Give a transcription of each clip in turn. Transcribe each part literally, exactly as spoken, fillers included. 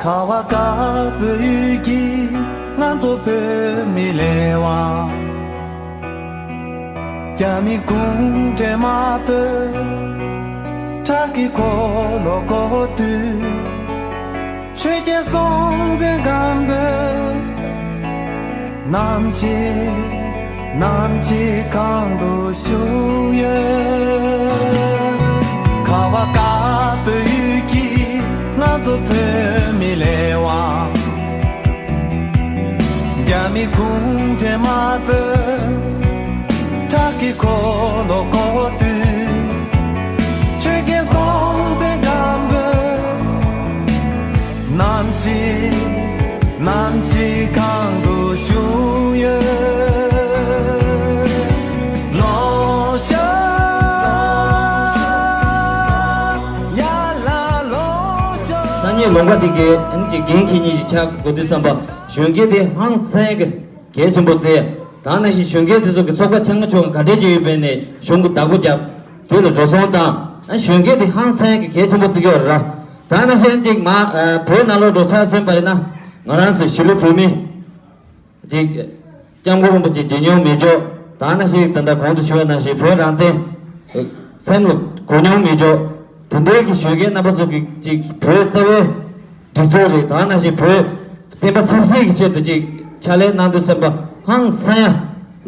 ཁ་བ་དཀར་པོའི་ཡུལ་གྱི་ང་ཚོ་བོད་མི་ལས་དབང་། རྒྱ་མི་གུང་ཁྲན་དམར་པོས་ཁྲག་གི་འཁོར་ལོ་བསྐོར་དུས། ཆོས་རྒྱལ་སྲོང་བཙན་སྒམ་པོས་ནམ་ཞིག་ནམ་ཞིག་གང་དུ་བཞུགས་ཡོད། ཁ་བ་དཀར་པོའི་ཡུལ་གྱི་ང་ཚོ་བོད་མི་ལས་དབང་། རྒྱ་མི་གུང་ཁྲན་དམར་པོས་ཁྲག་གི་འཁོར་ལོ་བསྐོར་དུས། ཆོས་རྒྱལ་སྲོང་བཙན་སྒམ་པོས་ནམ་ཞིག་ནམ་ཞིག་གང་དུ་བཞུགས་ཡོད། ལོངས་ཤོག་ཡར་ལ་ལོངས་ཤོག་སང་ཉིན་ལུང་པ་དེ་གའི་ཨ་ནི་ཅིག་འགན་འཁྱེར་མཁན་ཞིག་ཆགས་དགོས་དུས་ཙམ་པ། གཞོན་སྐྱེས་དེ་ཧང་སང་གི་གལ་ཆེན་པོ་བརྩི། ད་ནང་བཞིན་གཞོན་སྐྱེས་དེ་ཚོ་གི་ཚོགས་པ་ཆེ་ཆུང་ག་འདྲས་ཅིག་ཡོད་པའི་ནས་གཞུང་གི་བདག་པོ་རྒྱབ། དེ་ལ་འགྲོ་སོང་བཏང་། ཨ་གཞོན་སྐྱེས་དེ་ཧང་སང་གི་གལ་ཆེན་པོ་བརྩི་གི་ཡོད་རེད་ར། ད་ནང་བཞིན་ཅིག་མ་ཨ་བོད་ནང་ལོགས་འགྲོ་ཆ་མཚོན་པ་ཡིན་ན། ང་རང་ཚོ་གཞིས་ལུས་བོད་མི་ཅིག་སྐྱབས་མགོན་རིན་པོ་ཆེ་མཇལ་མྱོང་མེད་ཅོག་ད་ནང་བཞིན་ད་ལྟ་གོང་དུ་ཞུས་པ་ནང་བཞིན་བོད་རང་བཙན་སེམས་ལ་གོ་མྱོང་མེད་ཅོག་དེ་འདྲའི་གི་གཞོན་སྐྱེས་རྣམ་པ་ཚོ་གི་ཅིག་བོད་རྩ་བའི་སྒྲིག་འཛུགས་རེད། ད་ནང་བཞིན་བོད་བསྟན་པ་ཆབ་སྲིད་ཀྱི་ཆེད་དུ་ཅིག་ཕྱག་ལས་གནང་དུས་ཙམ་པ་ཧང་སང་ཡ་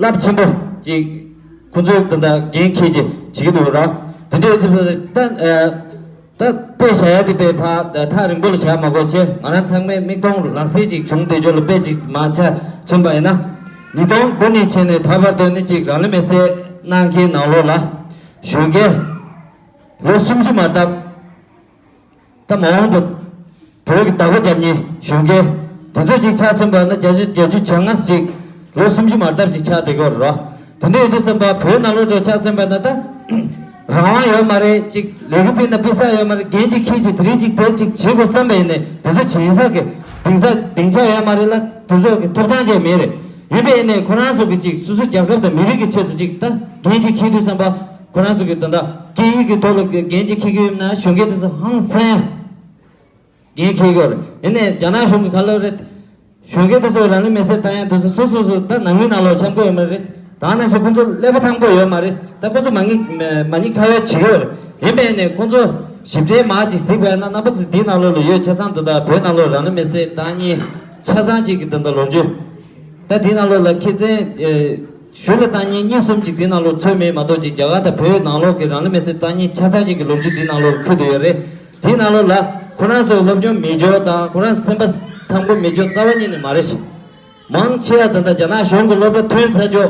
རླབས་ཆེན་པོ་ཅིག་ཁོང་ཚོས་ད་ལྟ་འགན་འཁྱེར་ཅིག་བྱེད་ཀྱི་འདུག་ར། དེ་འདྲའི་དེ་ད་ད་དཔེ་བཞག་ཡ་དེ་དཔེ་ཕ་ཐག་རིང་པོ་ལ་བཞག་མ་དགོས་ཆེ། ང་རང་ཚང་མས་མིག་མཐོང་ལག་ཟིན་ཅིག་བྱུང་བསྡད་ཆོག་ལ་དཔེ་ཅིག་མ་ཆ་མཚོན་པ་ཡིན་ན། ཉིས་སྟོང་དགུ་ནས་བྱས་ནས་ད་བར་དུ་ནི་ཅིག་རང་ལུས་མེར་སྲེག་གནང་མཁན་ནང་ལོགས་ལ་གཞོན་སྐྱེས་ལོ་སུམ་ཅུ་མ་ལྡབ། ད་མ་འོངས་པ་བོད་ཀྱི་བདག་པོ་རྒྱབ་མཁན་གཞོན་སྐྱེས་དེ་ཚོ་ཅིག་ཆ་མཚོན་པ་ན་བརྒྱད་ཅུ་བརྒྱད་ཅུ་གྱ་ལྔ་ཞིག་ལོ་སུམ་ཅུ་མ་ལྡབ་ཅིག་ཆགས་བསྡད་ཀྱི་ཡོད་རེད། དེ་འདྲ་ཡིན་དུས་ཙམ་པ་བོད་ནང་ལོགས་འགྲོ་ཆ་མཚོན་པ་ན་ད་རང་དབང་ཡོད་མ་རེད། ཅིག་ལས་ཀ་ཕུད་ན་སྤུས་ཚད་ཡོད་མ་རེད། འགན་ཅིག་འཁྱེར་ཅིག་དེ་རིང་ཅིག་དེར་ཅིག་བྱེད་དགོས་བསམ་པ་ཡིན་ནའི་དེ་ཚོ་བྱེད་ས་གི་སྡིངས་ས་སྡིངས་ཆ་ཡོད་མ་རེད་ལ། དེ་ཚོ་གི་ཐོབ་ཐང་ཅིག་མེད་རེད། ཡིན་པ་ཡིན་ནའི་ཁོ་རང་ཚོ་གི་ཅིག་སོ་སོ་རྒྱལ་ཁབ་དང་མི་རིགས་ཀྱི་ཆེད་དུ་ཅིག་ད་འགན་ཅིག་འཁྱེར་དུས་ཙམ་པ་ཁོ་རང་ཚོ་གི་ད་ལྟ་སྐད་ཡིག་གི་ཐོག་ལ་འགན་ཅིག་འཁྱེར་གི་ཡོད་ན་གཞོན་སྐྱེས་དེ་ཚོ་ཧང་སང་ཡ། འགན་འཁྱེར་ཡོད་རེད། ཡིན་ནའི་རྒྱ་ནག་གཞུང་གི་ཁ་ལོ་རེད། གཞོན་སྐྱེས་དེ་ཚོ་རང་ལུས་མེར་སྲེག་བཏང་ཡ་དེ་ཚོ་སོ་སོ་སོ་ད་ནང་མི་ནང་ལོགས་འཆམ་གོ་ཡོད་མ་རེད། ད་ནང་བཞིན་ཁོང་ཚོ་ཀླད་པ་ཐང་པོ་ཡོད་མ་རེད། ད་ཁོང་ཚོ་མ་ཉེས་མ་ཉེས་ཁ་ཡ་བྱེད་ཡོད་རེད། ཡིན་པས་ནས་ཁོང་ཚོ་ཞིབ་ཕྲའི་མ་ཅིག་གཟིགས་པ་ཡིན་ན་རྣམ་པ་ཚོ་འདིའི་ནང་ལོགས་ལ་ཡོད་ཆ་ཚང་དེ་དག་བོད་ནང་ལོགས་རང་ལུས་མེར་སྲེག་བཏང་མཁན་ཆ་ཚང་གཅིག་གི་དེ་འདྲ་ལོ་རྒྱུས། ད་འདིའི་ནང་ལོགས་ལ་ཁྱེད་ཚོས་ཞུ་ལ་བཏང་མཁན་གཉིས་གསུམ་ཅིག་འདིའི་ནང་ལོགས་ཚུད་མེད་མ་གཏོགས་ཅིག་རྒྱ་གར་དང་བོད་ནང་ལོགས་ཀྱི་རང་ལུས་མེར་སྲེག་བཏང་མཁན་ཆ་ཚང་གཅིག་གི་ལོ་རྒྱུས་འདིའི་ནང་ལོགས་ལ་འཁོད་བསྡད་ཡོད་རེད། དེའི་ནང་ལོགས་ལ་ཁོ་རང་ཚོའི་སློབ་སྦྱོང་མེད་ཅོག་དང་ཁོ་རང་སེམས་པ་ཐང་པོ་མེད་ཅོག་རྩ་བ་ཉིད་ནས་མ་རེད་ཤག་མང་ཆེ་བ་ད་ལྟ་རྒྱ་ནག་གཞུང་གི་སློབ་གྲྭ་ཐོན་ཚར་ཅོག་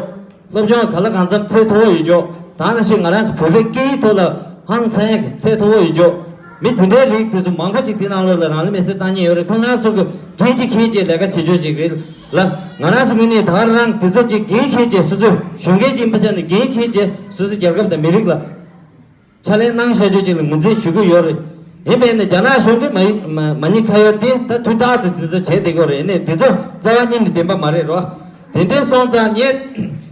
སློབ་སྦྱོང་ག་ལ་གང་འཚམ་ཚད་མཐོ་བོ་ཡོད་ཅོག་ད་ནང་བཞིན་ང་རང་ཚོ་བོད་པའི་སྐད་ཡིག་ཐོག་ལ་ཧང་སང་ཡ་གི་ཚད་མཐོ་བོ་ཡོད་ཅོག་མི་དེ་འདྲའི་རིགས་དེ་ཚོ་མང་པོ་ཅིག་དེ་ནང་ལོགས་ལ་རང་ལུས་མེར་སྲེག་བཏང་མཁན་ཡོད་རེད། ཁོང་རང་ཚོ་གི་འགན་ཅིག་འཁྱེར་བྱས་ལས་ཀ་བྱེད་ཆོག་ཅིག་རེད་ལ། ང་རང་ཚོ་ངོས་ནས་ད་ག་རང་དེ་ཚོ་ཅིག་འགན་འཁྱེར་བྱས་སོ་སོའི་གཞོན་སྐྱེས་ཅིག་ཡིན་པ་ཆ་ནས་འགན་འཁྱེར་བྱས་སོ་སོའི་རྒྱལ་ཁབ་དང་མི་རིགས་ལ་ཕྱག་ལས་གནང་བཞག་ཆོག་ཅིག་ལ་ངོས་འཛིན་ཞུ་གི་ཡོད་རེད། ཡིན་པས་ནས་རྒྱ་ནག་གཞུང་གིས་མ་ཡིན་མ་མ་ཉེས་ཁ་ཡོད་དེ་ད་དུས་རྟག་ཏུ་དེ་ཚོ་བྱས་བསྡད་ཀྱི་ཡོད་རེད། ཡིན་ནའི་དེ་ཚོ་རྩ་བ་ཉིད་ནས་བདེན་པ་མ་རེད་རོ། དེ་འདྲའི་སོང་ཙང་ངས་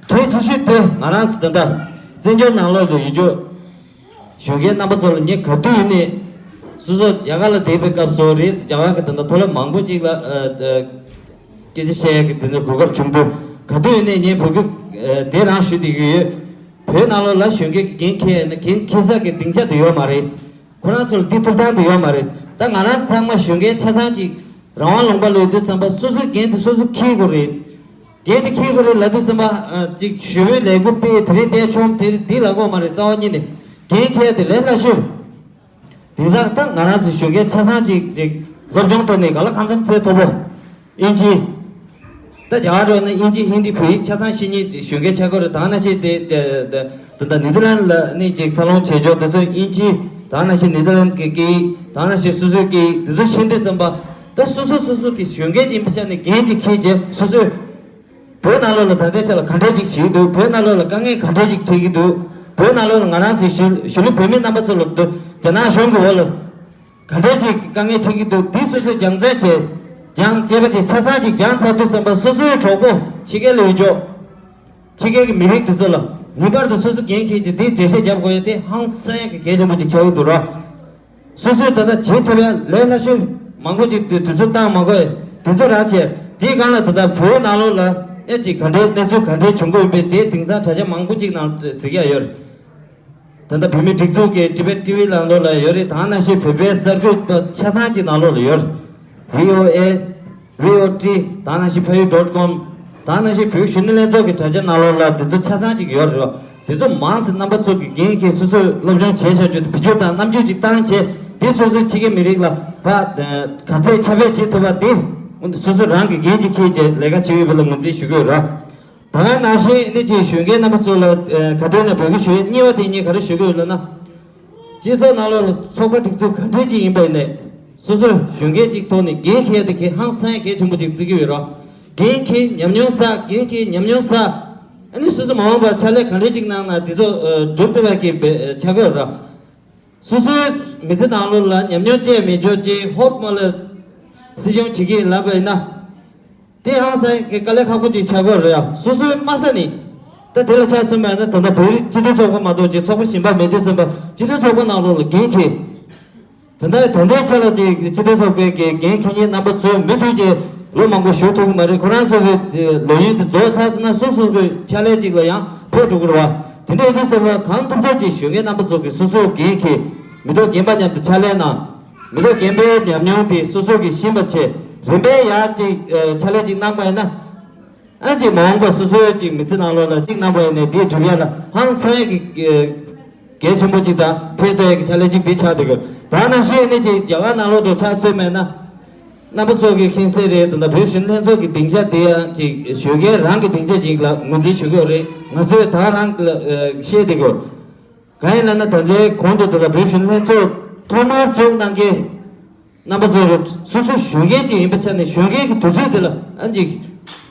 གལ་ཆེ་ཤོས་དེ་ང་རང་ཚོ་ད་ལྟ་བཙན་བྱོལ་ནང་ལོགས་ལ་ཡོད་ཆོག་གཞོན་སྐྱེས་རྣམ་པ་ཚོ་ལ་ངས་ག་དུས་ཡིན་ནའི་སོ་སོ་རྒྱ་གར་ལ་བསྡད་པའི་སྐབས་སུ་རེད། རྒྱ་གར་གྱི་ད་ལྟ་མཐོ་སློབ་མང་པོ་ཅིག་ལ་ཨ་ཨ་སྐད་ཆ་བཤད་ཡག་གི་དེ་འདྲ་གོ་སྐབས་བྱུང་དུས་ག་དུས་ཡིན་ནའི་ངས་བོད་སྐད་ཨ་དེ་རང་ཞུ་བསྡད་ཀྱི་ཡོད། བོད་ནང་ལོགས་ལ་གཞོན་སྐྱེས་ཀྱི་འགན་འཁྱེར་ཡ་ན་འགན་འཁྱེར་ས་གི་སྡིངས་ཆ་དེ་ཡོད་མ་རེད། ཁོ་རང་ཚོ་ལ་འདི་ཐོབ་ཐང་དེ་ཡོད་མ་རེད། ད་ང་རང་ཚང་མ་གཞོན་སྐྱེས་ཆ་ཚང་ཅིག་རང་དབང་ལུང་པ་ལ་ཡོད་དུས་ཙམ་པ་སོ་སོའི་འགན་དེ་སོ་སོ་འཁྱེར་དགོས་རེད། འགན་དེ་འཁྱེར་དགོས་རེད་ལབ་དུས་ཙམ་པ་ཨ་ཅིག་ཞུ་བའི་ལས་འགུལ་སྤེལ་དེ་རིང་བསྡད་ཆོག་དེ་རིང་འདི་ལབ་དགོས་མ་རེད། རྩ་བ་ཉིད་ནས་འགན་འཁྱེར་དེ་ལས་སླ་ཤོས། དེང་སང་ད་ང་རང་ཚོ་གཞོན་སྐྱེས་ཆ་ཚང་ཅིག་ཅིག་སློབ་སྦྱོང་ཐོག་ནས་ག་ལ་གང་འཚམ་ཚད་མཐོ་པོ། དབྱིན་ཇི། ད་རྒྱ་གར་འགྲོ་ན་དབྱིན་ཇི་ཧིན་དི་བོད་ཡིག་ཆ་ཚང་ཤེས་མཁན་གཞོན་སྐྱེས་ཆགས་ཀྱི་རེད། ད་ནང་བཞིན་དེ་དེ་དེ་ད་ནི་དར་ལན་ལ་ནི་ཅིག་འཚར་ལོངས་བྱེད་ཕྱོགས་དེ་ཚོ་དབྱིན་ཇི། ད་ནང་བཞིན་ནི་དར་ལན་གྱི་སྐད་ཡིག་ད་ནང་བཞིན་སོ་སོའི་སྐད་ཡིག་དེ་ཚོ་ཤེས་འདོད་བསམ་པ། ད་སོ་སོ་སོ་སོ་གི་གཞོན་སྐྱེས་ཡིན་པའི་ཆ་ནས་འགན་ཅིག་འཁྱེར་རྗེས་སོ་སོའི་བོད་ནང་ལོགས་ལ་ད་ལྟའི་ཆ་ལ་ག་འདྲས་ཅིག་བྱེད་ཀྱི་འདུག་བོད་ནང་ལོགས་ལ་དཀའ་ངལ་ག་འདྲས་ཅིག་འཕྲད་ཀྱི་འདུག་བོད་ནང་ལོགས་ལ་ང་རང་ཚོའི་གཞིས་གཞིས་ལུས་བོད་མི་རྣམ་པ་ཚོ་ལ་འདུག་རྒྱ་ནག་གཞུང་གི་འོག་ལ་ག་འདྲས་ཅིག་དཀའ་ངལ་འཕྲད་ཀྱི་འདུག་འདི་སོ་སོས་སྦྱང་བརྩོན་བྱས། སྦྱང་བྱས་པ་ཅིག་ཆ་ཚང་ཅིག་སྦྱངས་ཚར་དུས་ཙམ་པ་སོ་སོའི་གྲོགས་པོ་ཕྱི་རྒྱལ་ལ་ཡོད་ཆོག་ཕྱི་རྒྱལ་གྱི་མི་རིགས་དེ་ཚོ་ལ་ངེས་པར་དུ་སོ་སོ་འགན་འཁྱེར་ཅིག་འདི་འགྲེལ་བཤད་རྒྱབ་དགོས་ཡ་དེ་ཧང་སང་གི་གལ་ཆེན་པོ་ཅིག་ཆགས་ཀྱི་འདུག་ར། སོ་སོས་ད་ལྟ་བྱེད་ཐུབ་ཡ་ལས་སླ་ཤོས། མང་པོ་ཅིག་དེ་དུས་ཚོད་བཏང་མ་དགོས། དེ་ཚོ་རང་བྱས། དེའི་སྒང་ལ་ད་ལྟ་བོད་ནང་ལོགས་ལ་ཨེ་ཅིག་ག་འདྲའི་གནས་ཚུལ་ག་འདྲའི་བྱུང་གི་ཡོད་པས། དེ་དེང་སང་དྲ་རྒྱ་མང་པོ་ཅིག་ནང་གཟིགས་ཡ་ཡོད་རེད། ད་ལྟ་བོད་མིའི་སྒྲིག་འཛུགས་ཀྱི་Tibet T V ནང་ལོགས་ལ་ཡོད་རེད། ད་ནང་བཞིན་བོད་པའི་གསར་འགོད་པ་ཆ་ཚང་གཅིག་ནང་ལོགས་ལ་ཡོད་རེད། V O A, V O T, ད་ནང་བཞིན་ཕ་ཡུལ་dot com, ད་ནང་བཞིན་བོད་གཞོན་ནུ་ལྷན་ཚོགས་ཀྱི་དྲ་རྒྱ་ནང་ལོགས་ལ་འདི་ཚོ་ཆ་ཚང་གཅིག་ཡོད་རེད་བ། དེ་ཚོ་མང་ཙམ་རྣམ་པ་ཚོ་གི་འགན་འཁྱེར། སོ་སོས་སློབ་སྦྱོང་བྱས་བཞག་རྒྱུ་དེ་བེད་སྤྱོད་དང་རྣམ་འགྱུར་ཅིག་བཏང་བྱས། དེ་སོ་སོའི་ཕྱི་རྒྱལ་མི་རིགས་ལ་ཕ་ག་ཚད་ཁྱབ་སྤེལ་བྱེད་ཐུབ་པ་དེ་སོ་སོ་རང་གི་འགན་ཅིག་འཁྱེར་བྱས་ལས་ཀ་བྱེད་ཡོད་པ་ལ་ངོས་འཛིན་ཞུ་གི་ཡོད་ར། ད་ག་ནང་བཞིན་ནི་ཅིག་གཞོན་སྐྱེས་རྣམ་པ་ཚོ་ལ་ག་དུས་ནས་འབོད་སྐུལ་ཞུ་ཡས། གཉིས་པ་དེ་ངས་ག་རེ་ཞུ་གི་ཡོད་ལབ་ན། སྤྱི་ཚོགས་ནང་ལོགས་ལ་ཚོགས་པ་སྒྲིག་འཛུགས་ག་འདྲས་ཅིག་ཡིན་པ་ཡིན་ནའི། སོ་སོ་གཞོན་སྐྱེས་ཅིག་ཐོག་ནས་འགན་འཁྱེར་ཡ་དེ་གལ་ཧང་སང་ཡ་གལ་ཆེན་པོ་ཅིག་བརྩི་གི་ཡོད་ར། འགན་འཁྱེར། ཉམས་མྱོང་བསགས། འགན་འཁྱེར་ཉམས་མྱོང་བསགས། ཨ་ནི་སོ་སོ་མ་འོངས་པར་ཕྱག་ལས་ག་འདྲས་ཅིག་གནང་ན་དེ་ཚོ་སྒྲུབ་ཐུབ་པ་གི་ཆགས་ཀྱི་ཡོད་ར། སོ་སོའི་མི་ཚེ་ནང་ལོགས་ལ་ཉམས་མྱོང་ཅན་མེད་ཆོག་ཅིག་ཧོབ་མ་ལ་སྲིད་སྐྱོང་བྱེད་ཀྱི་ཡིན་ལབ་པ་ཡིན་ན། དེ་ཧང་སང་གི་དཀའ་ལས་ཁག་པོ་ཅིག་ཆགས་ཀྱི་ཡོད་རེད་ཡ། སོ་སོའི་དམའ་ས་ནས། ད་དེ་ལ་ཆ་མཚོན་པ་ཡིན་ན། ད་ལྟ་བོད་རིགས་སྤྱི་མཐུན་ཚོགས་པ་མ་གཏོགས་ཅིག་ཚོགས་པ་གཞན་པ་མེད་དུས་ཙམ་པ་སྤྱི་མཐུན་ཚོགས་པ་ནང་ལོགས་ལ་འགན་འཁྱེར། ད་ལྟ་ད་ལྟའི་ཆ་ལ་ཅིག་སྤྱི་མཐུན་ཚོགས་པའི་གི་འགན་འཁྱེར་མཁན་རྣམ་པ་ཚོས་མུ་མཐུད་ཀྱི་ལོ་མང་པོ་བཞུགས་ཐུབ་ཀྱི་མ་རེད། ཁོ་རང་ཚོ་གི་ལོ་ཡུན་དེ་རྫོགས་ཚར་སོང་ན་སོ་སོ་གི་ཕྱག་ལས་ཅིག་ལ་ཡང་ཕེབས་འགྲོ་གི་རེད་བ། དེ་འདྲ་ཡིན་དུས་ཙམ་པ་གང་ཐུབ་ཐུབ་ཀྱིས་གཞོན་སྐྱེས་རྣམ་པ་ཚོ་གིས་སོ་སོའི་འགན་འཁྱེར། མི་ཐོག་རྒན་པ་མཉམ་དུ་ཕྱག་ལས་གནང་། མི་ཐོག་རྒན་པའི་ཉམས་མྱོང་དེ་སོ་སོ་གིས་ཤེས་པ་བྱས། རིམ་པས་ཡར་ཅིག་ཕྱག་ལས་ཅིག་གནང་པ་ཡིན་ན། ཨ་ཅིག་མ་འོངས་པ་སོ་སོའི་ཅིག་མི་ཚེ་ནང་ལོགས་ལ་ཅིག་གནང་པ་ཡིན་ནའི་དེའི་སྒྲུབ་ཡ་ལ་ཧང་སང་ཡ་གི་གལ་ཆེན་པོ་ཅིག་དང་ཕན་ཐོགས་ཡ་གི་ཕྱག་ལས་ཅིག་འདི་ཆགས་བསྡད་ཀྱི་ཡོད། ད་ནང་བཞིན་ནི་ཅིག་རྒྱ་གར་ནང་ལོགས་དུ་ཆ་མཚོན་པ་ཡིན་ན། རྣམ་པ་ཚོ་གིས་མཁྱེན་གསལ་རེད། ད་ལྟ་བོད་གཞོན་ནུ་ལྷན་ཚོགས་ཀྱི་སྡིངས་ཆ་དེ་ཡང་ཅིག་གཞོན་སྐྱེས་རང་གི་སྡིངས་ཆ་ཅིག་ལ་ངོས་འཛིན་ཞུ་གི་ཡོད་རེད། ང་ཚོས་ད་རང་ལ་བཤད་བསྡད་ཀྱི་ཡོད། གང་ཡིན་ལབ་ན། ད་ལྟའི་གོང་དུ་ད་ལྟ་བོད་གཞོན་ནུ་ལྷན་ཚོགས་ཐོག་མར་འཛུགས་གནང་མཁན་རྣམ་པ་ཚོ་རུ་སོ་སོ་གཞོན་སྐྱེས་ཅིག་ཡིན་པའི་ཆ་ནས། གཞོན་སྐྱེས་ཀྱི་དུས་ཚོད་དེ་ལ་ཨ་ཅིག་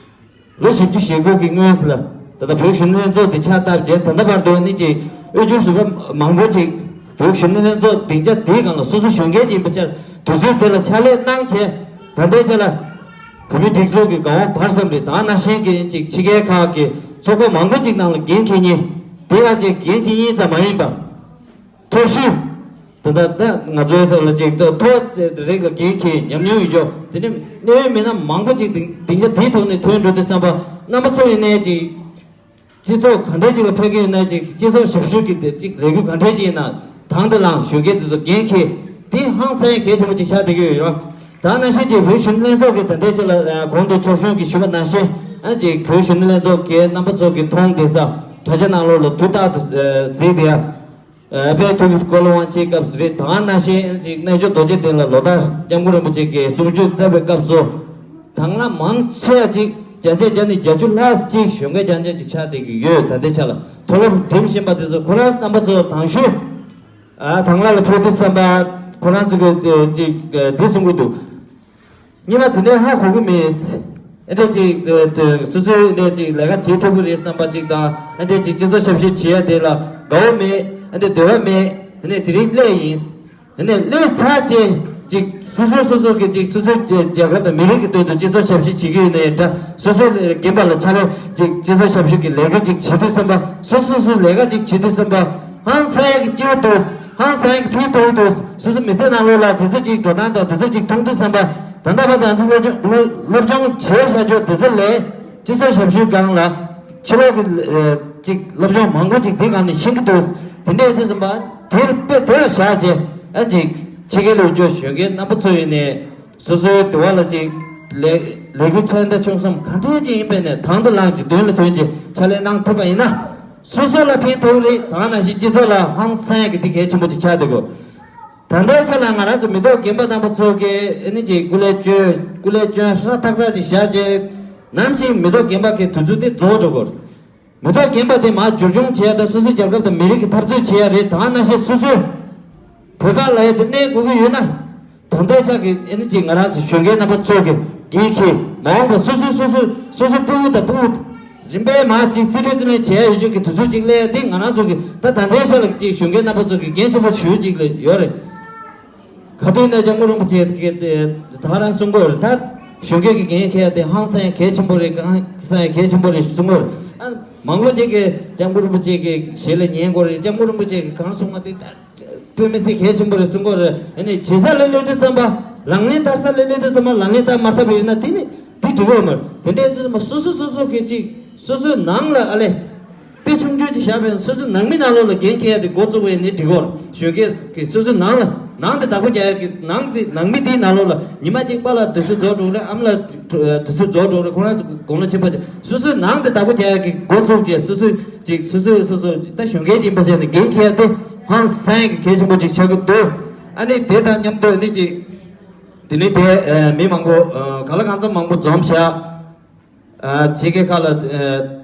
ལོ་བཞི་བཅུ་ཞེ་དགུ་གི་སྔོན་ལ་ད་ལྟ་བོད་གཞོན་ནུ་ལྷན་ཚོགས་དེ་ཕྱག་བཏབ་རྗེས་ད་ལྟ་བར་དུ་ནི་ཅིག་དབུལ་ཕྱུག་ཟུར་པ་མང་པོ་ཅིག་བོད་གཞོན་ནུ་ལྷན་ཚོགས་སྡིངས་ཆ་དེའི་སྒང་ལ་སོ་སོ་གཞོན་སྐྱེས་ཅིག་ཡིན་པའི་ཆ། དུས་ཚོད་དེ་ལ་ཕྱག་ལས་གནང་བྱས། ད་ལྟའི་ཆ་ལ་བོད་མིའི་སྒྲིག་འཛུགས་ཀྱི་གང་བ་བར་གསུམ་རེད། ད་ནང་བཞིན་གྱི་ཅིག་ཕྱི་རྒྱལ་ཁག་གི་ཚོགས་པ་མང་པོ་ཅིག་ནང་ལ་འགན་འཁྱེར་མཁན། དེ་ཡང་ཅིག་འགན་འཁྱེར་མཁན་ཙམ་མ་ཡིན་པ། མཐོ་ཤོས། ད་ལྟ་ད་ང་ཚོའི་ཐོག་ལ་ཅིག་ད་མཐོ་རིགས་ལ་འགན་འཁྱེར། ཉམས་མྱོང་ཡོད་ཆོག་དེ་ནས་གནད་ཡོད་མི་སྣ་མང་པོ་ཅིག་སྡིངས་སྡིངས་ཆ་དེའི་ཐོག་ནས་ཐོན་འགྲོ་དུས་ཙམ་པ། རྣམ་པ་ཚོ་ཡིན་ནའི་ཅིག་སྤྱི་ཚོགས་ག་འདྲས་ཅིག་ལ་ཕེབས་ཀྱི་ཡོད་ན། ཅིག་སྤྱི་ཚོགས་ཞབས་ཞུ་གི་དེ་ཅིག་ལས་འགུལ་ག་འདྲས་ཅིག་ཡིན་ན་དང་དུ་བླངས། གཞོན་སྐྱེས་དེ་ཚོ་འགན་འཁྱེར། དེ་ཧང་སང་ཡ་གལ་ཆེན་པོ་ཅིག་ཆགས་བསྡད་ཀྱི་ཡོད་རེད། ད་ནང་བཞིན་ཅིག་བོད་གཞོན་ནུ་ལྷན་ཚོགས་ཀྱི་ད་ལྟའི་ཆ་ལ་གོང་དུ་ཚོགས་གཞོན་གྱིས་ཞུས་པ་ནང་བཞིན། ཨ་ཅིག་བོད་གཞོན་ནུ་ལྷན་ཚོགས་ཀྱི་རྣམ་པ་ཚོ་གིས་མཐོང་བསྡད་ས་དྲ་རྒྱ་ནང་ལོགས་ལ་དུས་རྟག་ཏུ་གཟིགས་བསྡད་ཡ། དཔལ་ཐུགས་ཀྱི་ཀོ་ལོ་དབང་ཆེན་སྐབས་སུ་རེད། ད་ནང་བཞིན་ཅིག་རྣལ་འབྱོར་རྡོ་རྗེ་གདན་ལ་ལོ་ལྟར་སྐྱབས་མགོན་རིན་པོ་ཆེ་གིས་གསུང་ཆོས་བསྩལ་བའི་སྐབས་སུ། དང་བླངས་མང་ཆེ་བ་ཅིག་བརྒྱ་ཆ་བརྒྱ་ནས་བརྒྱད་ཅུ་ལྷག་ཅིག་གཞོན་སྐྱེས་རྐྱང་རྐྱང་ཅིག་ཆགས་བསྡད་ཀྱི་ཡོད། ད་ལྟའི་ཆ་ལ་མཐོ་སློབ་འགྲིམ་བཞིན་པ་དེ་ཚོ་ཁོ་རང་རྣམ་པ་ཚོ་དང་ཤོས། ཨ་དང་བླངས་ལ་ཕེབས་དུས་ཙམ་པ་ཁོ་རང་ཚོ་གིས་ཅིག་འདི་གསུང་གི་འདུག་གཉིས་པ་དེ་འདྲའི་ཧ་གོ་གི་མེད། ཨེ་འདྲ་ཅིག་སོ་སོའི་ཨེ་འདྲ་ཅིག་ལས་ཀ་བྱེད་ཐུབ་ཀྱི་རེད་བསམ་པ་ཅིག་དང་། ཨེ་འདྲ་ཅིག་སྤྱི་ཚོགས་ཞབས་ཞུ་བྱེད་ཡ་དེ་ལ་དགའ་བོ་མེད། ཨེ་འདྲ་འདོད་པ་མེད། ཨེ་ནས་དེ་རིང་སླེབས་ཡིན། ཨེ་ནས་སླེབས་ཚར་རྗེས་ཅིག་སོ་སོ་སོ་སོ་གི་ཅིག་སོ་སོའི་རྒྱལ་རྒྱལ་ཁབ་དང་མི་རིགས་ཀྱི་དོན་དུ་སྤྱི་ཚོགས་ཞབས་ཞུ་བྱེད་ཀྱི་ཡོད་ནའི་འདྲ། སོ་སོའི་རྒན་པ་ལ་ཕྱག་ལས་ཅིག་སྤྱི་ཚོགས་ཞབས་ཞུ་གི་ལས་འགུལ་ཅིག་བྱེད་དུས་ཙམ་པ། སོ་སོ་སོའི་ལས་ཀ་ཅིག་བྱེད་དུས་ཙམ་པ། ཧང་སང་ཡ་གི་སྐྱིད་པོ་འདུག་ཧང་སང་ཡ་གི་ཕན་ཐོགས་འདུག་སོ་སོ་མི་ཚེ་ནང་ལོགས་ལ་དེ་ཚོ་ཅིག་འགྲོ་སྟངས་དང་དེ་ཚོ་ཅིག་མཐོང་དུས་ཙམ་པ། ད་ལྟ་བར་དུ་ང་ཚོ་སློབ་སྦྱོང་སློབ་སྦྱོང་བྱས་བཞག་ཆོག་དེ་ཚོ་ལས་སྤྱི་ཚོགས་ཞབས་ཞུའི་སྒང་ལ་ཕྱི་ལོགས་ཀྱི་ཅིག་སློབ་སྦྱོང་མང་པོ་ཅིག་དེ་སྒང་ནས་ཤེས་ཀྱི་འདུག་དེ་འདྲ་ཡིན་དུས་ཙམ་པ་དེ་དཔེ་དེ་ལ་བཞག་བྱས། ཨ་ཅིག་ཕྱི་རྒྱལ་ལ་འབྱོར་གཞོན་སྐྱེས་རྣམ་པ་ཚོ་ཡིན་ནས། སོ་སོའི་འདི་བ་ལ་ཅིག་ལས་ལས་འགུལ་ཆེ་འདྲ་ཆུང་གསུམ་ག་འདྲས་ཅིག་ཡིན་པས་ནས་དང་དུ་བླངས་ཀྱིས་དོན་ལ་དོན་གྱིས་ཕྱག་ལས་གནང་ཐུབ་པ་ཡིན་ན། སོ་སོ་ལ་ཕན་ཐོགས་རེད། དེ་ནང་བཞིན་སྤྱི་ཚོགས་ལ་ཧང་སང་ཡ་གི་འདི་གལ་ཆེན་པོ་ཅིག་ཆགས་འདུག་གོ། ད་ལྟའི་ཆ་ལ་ང་རང་ཚོ་མི་ཐོག་རྒན་པ་རྣམ་པ་ཚོ་གིས་ཨ་ནི་ཅིག་སྐུ་ལས་བསྐྱོན་སྐུ་ལས་བསྐྱོན་ཧྲ་ཐག་ཐག་ཅིག་བཞག་རྗེས། ནམ་ཞིག་མི་ཐོག་རྒན་པ་གི་དུས་ཚོད་འདི་རྫོགས་འགྲོ་གོ། མི་ཐོག་རྒན་པ་དེ་མར་འབྱོར་སྐྱོང་བྱེད་ཡ་དང་སོ་སོའི་རྒྱལ་ཁབ་དང་མི་རིགས་ཀྱི་འཐབ་རྩོད་བྱེད་ཡ་རེད། དེ་ནང་བཞིན་སོ་སོའི་བོད་པ་ལབ་ཡ་དེ་གནས་དགོས་ཀྱི་ཡོད་ན། ད་ལྟའི་ཆ་གི་ཨ་ནི་ཅིག་ང་རང་ཚོ་གཞོན་སྐྱེས་རྣམ་པ་ཚོ་གི་འགན་འཁྱེར། མ་འོངས་པ་སོ་སོ་སོ་སོ་སོ་སོ་སྤུ་གུ་དང་སྤུ་གུ་རིམ་པས་མར་ཅིག་རྩིས་སྤྲོད་རྩིས་ལེན་བྱེད་ཡ་ཡོད་ཆོག་གི་དུས་ཚོད་ཅིག་སླེབས་ཡ་དེ། ང་རང་ཚོ་གི་ད་ད་ལྟའི་ཆ་ལ་ཅིག་གཞོན་སྐྱེས་རྣམ་པ་ཚོ་གི་འགན་ཆེན་པོ་ཞེ་པོ་ཅིག་ལ་ཡོད་རེད། ག་དུས་ནས་ལྕམ་མགོན་རིན་པོ་ཆེ་གིས་ད་རང་གསུང་གི་ཡོད་རེད། ད་གཞོན་སྐྱེས་ཀྱི་འགན་འཁྱེར་ཡ་དེ་ཧང་སང་ཡ་གལ་ཆེན་པོ་རེད། ཧང་སང་ཡ་གལ་ཆེན་པོ་རེད་གསུང་གི་ཡོད་རེད། ཨ་མང་པོ་ཅིག་གིས་ལྕམ་མགོན་རིན་པོ་ཆེ་གི་ཞལ་ལ་ཉན་དགོས་རེད། ལྕམ་མགོན་རིན་པོ་ཆེ་གིས་གང་གསུང་བ་དེ་ད་དཔེ་མི་སྲིད་གལ་ཆེན་པོ་རེད་གསུང་གི་ཡོད་རེད། ཨ་ནི་བྱེད་ས་ལ་སླེབས་དུས་ཙམ་པ། ལག་ལེན་བསྟར་ས་ལ་སླེབས་དུས་ཙམ་པ་ལག་ལེན་བསྟར་མ་ཐུབ་པ་ཡིན་ན་དེ་ནི་དེ་འགྲིག་གི་ཡོད་མ་རེད། དེ་འདྲའི་དུས་ཙམ་པ་སོ་སོ་སོ་སོ་གི་ཅིག་སོ་སོའི་ནང་ལ་ཨ་ལས་དཔེ་ཆུང་ཆུང་ཅིག་བཞག་པ་ཡིན་ན་སོ་སོའི་ནང་མི་ནང་ལོགས་ལ་འགན་འཁྱེར་ཡ་དེ་འགོ་བཙུགས་པ་ཡིན་ན་འགྲིག་གི་ཡོད་རེད། གཞོན་སྐྱེས་ཀྱི་སོ་སོའི་ནང་ལ་ནང་དེ་བདག་པོ་རྒྱག་ཡ་གི་ནང་དེ་ནང་མི་དེའི་ནང་ལོགས་ལ་ཉི་མ་གཅིག་པཱ་ལགས་དུས་ཚོད་རྫོགས་འགྲོ་རེད། ཨ་མ་ལགས་དུས་ཚོད་རྫོགས་འགྲོ་རེད། ཁོ་རང་ཚོ་དགུང་ལོ་ཆེན་པོ་ཅིག་སོ་སོའི་ནང་དེ་བདག་པོ་རྒྱག་ཡ་གི་འགོ་བཙུགས་བྱས་སོ་སོའི་ཅིག་སོ་སོའི་སོ་སོ་ད་གཞོན་སྐྱེས་ཡིན་པ་བྱས་ནས་འགན་འཁྱེར་ཡ་དེ་ཧང་སང་གི་གལ་ཆེན་པོ་ཅིག་ཆགས་ཀྱི་འདུག་ཨ་ནི་དེ་དང་མཉམ་དུ་ཨ་ནི་ཅིག་དེ་ནི་དེ་ཨ་མི་མང་པོ་ཨ་ག་ལ་གང་འཚམ་མང་པོ་འཛོམས་ཤག་ཨ་ཕྱི་རྒྱལ་ཁག་ལ་ཨ་